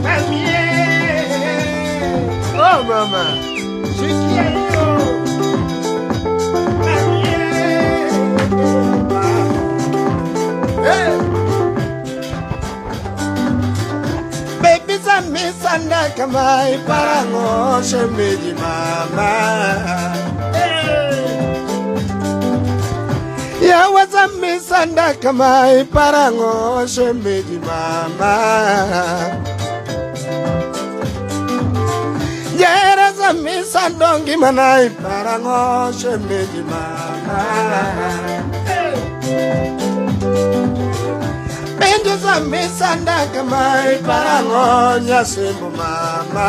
Mamie. Oh mama. Sikia hiyo. Mamie. Hey. Baby sami sanda kamai parango shemeji mama. Hey. Yawa sami sanda kamai parango shemeji mama. Jera sami sandongi manai parango shemeji mama. Benjo sami sanda kamai parango nyasimbo mama.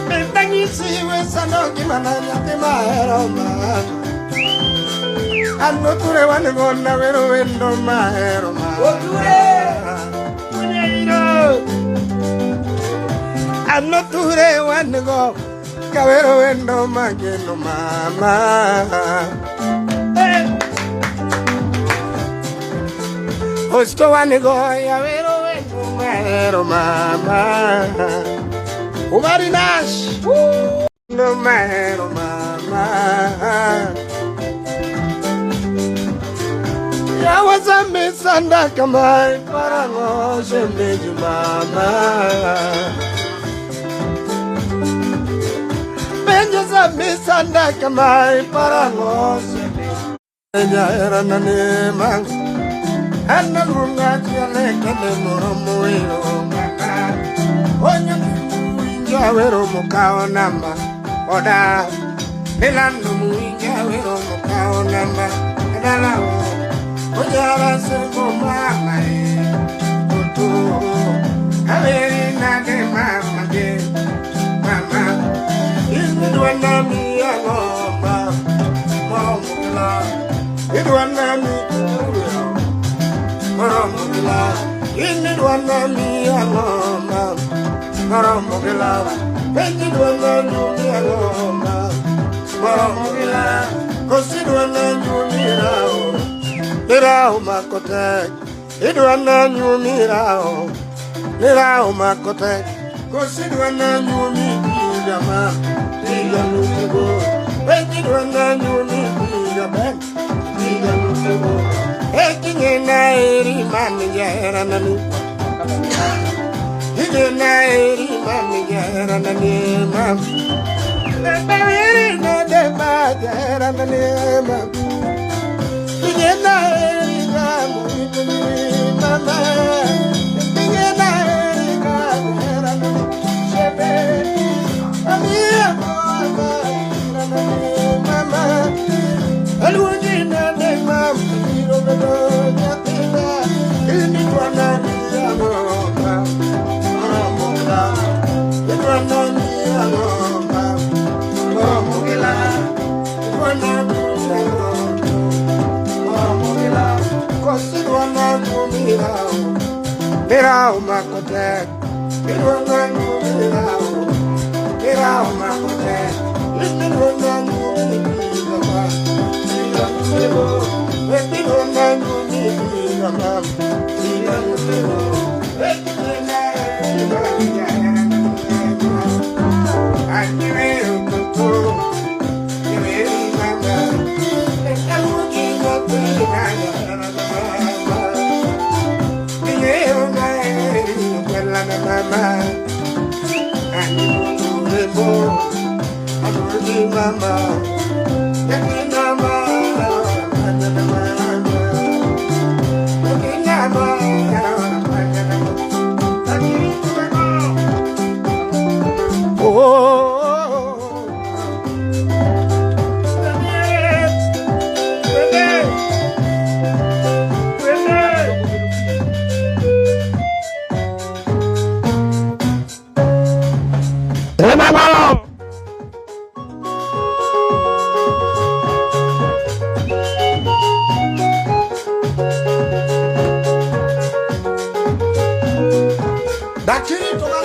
Bendangisi we sandongi manai nyathi mahero mama. An oture wan gona wero wendo mahero mama.
Oture!
Munyairo. An oture wan go kawero wendo mageno mama. Hey. Osto wan go yawero wendo mahero mama. Umari Nash. No mahero mama. Yawa sanda kamai parango shemeji mama. Benjo sami sanda kamai parango shemeji. Enya era nane mang. Anna lunga tiale kele moro muiro mama. Onyo muinja wero mukao namba. Oda. Milano muinja wero mukao namba. Adala o. Ojara sego mama e. Otu. Averi nade mama ge. Mama. Idwa nami angoma. Moro mukla. Idwa nami. Moro gila Ini dwana mi angoma Moromo gila Penji dwana nyumi angoma Moromo gila Kosi dwana nyumi rao Nirao makotek Idwana nyumi rao Nirao makotek Kosi dwana nyumi pijama Tiga nutego Penji dwana nyumi pijama Tiga nutego Ekinye na eri mami jahera nani Inye na eri mami jahera nani mam Eri na dema jahera nani mam Inye na eri mami mama Inye na eri jahera nani shebe Ami mama mama Alunji na dema Dakiri.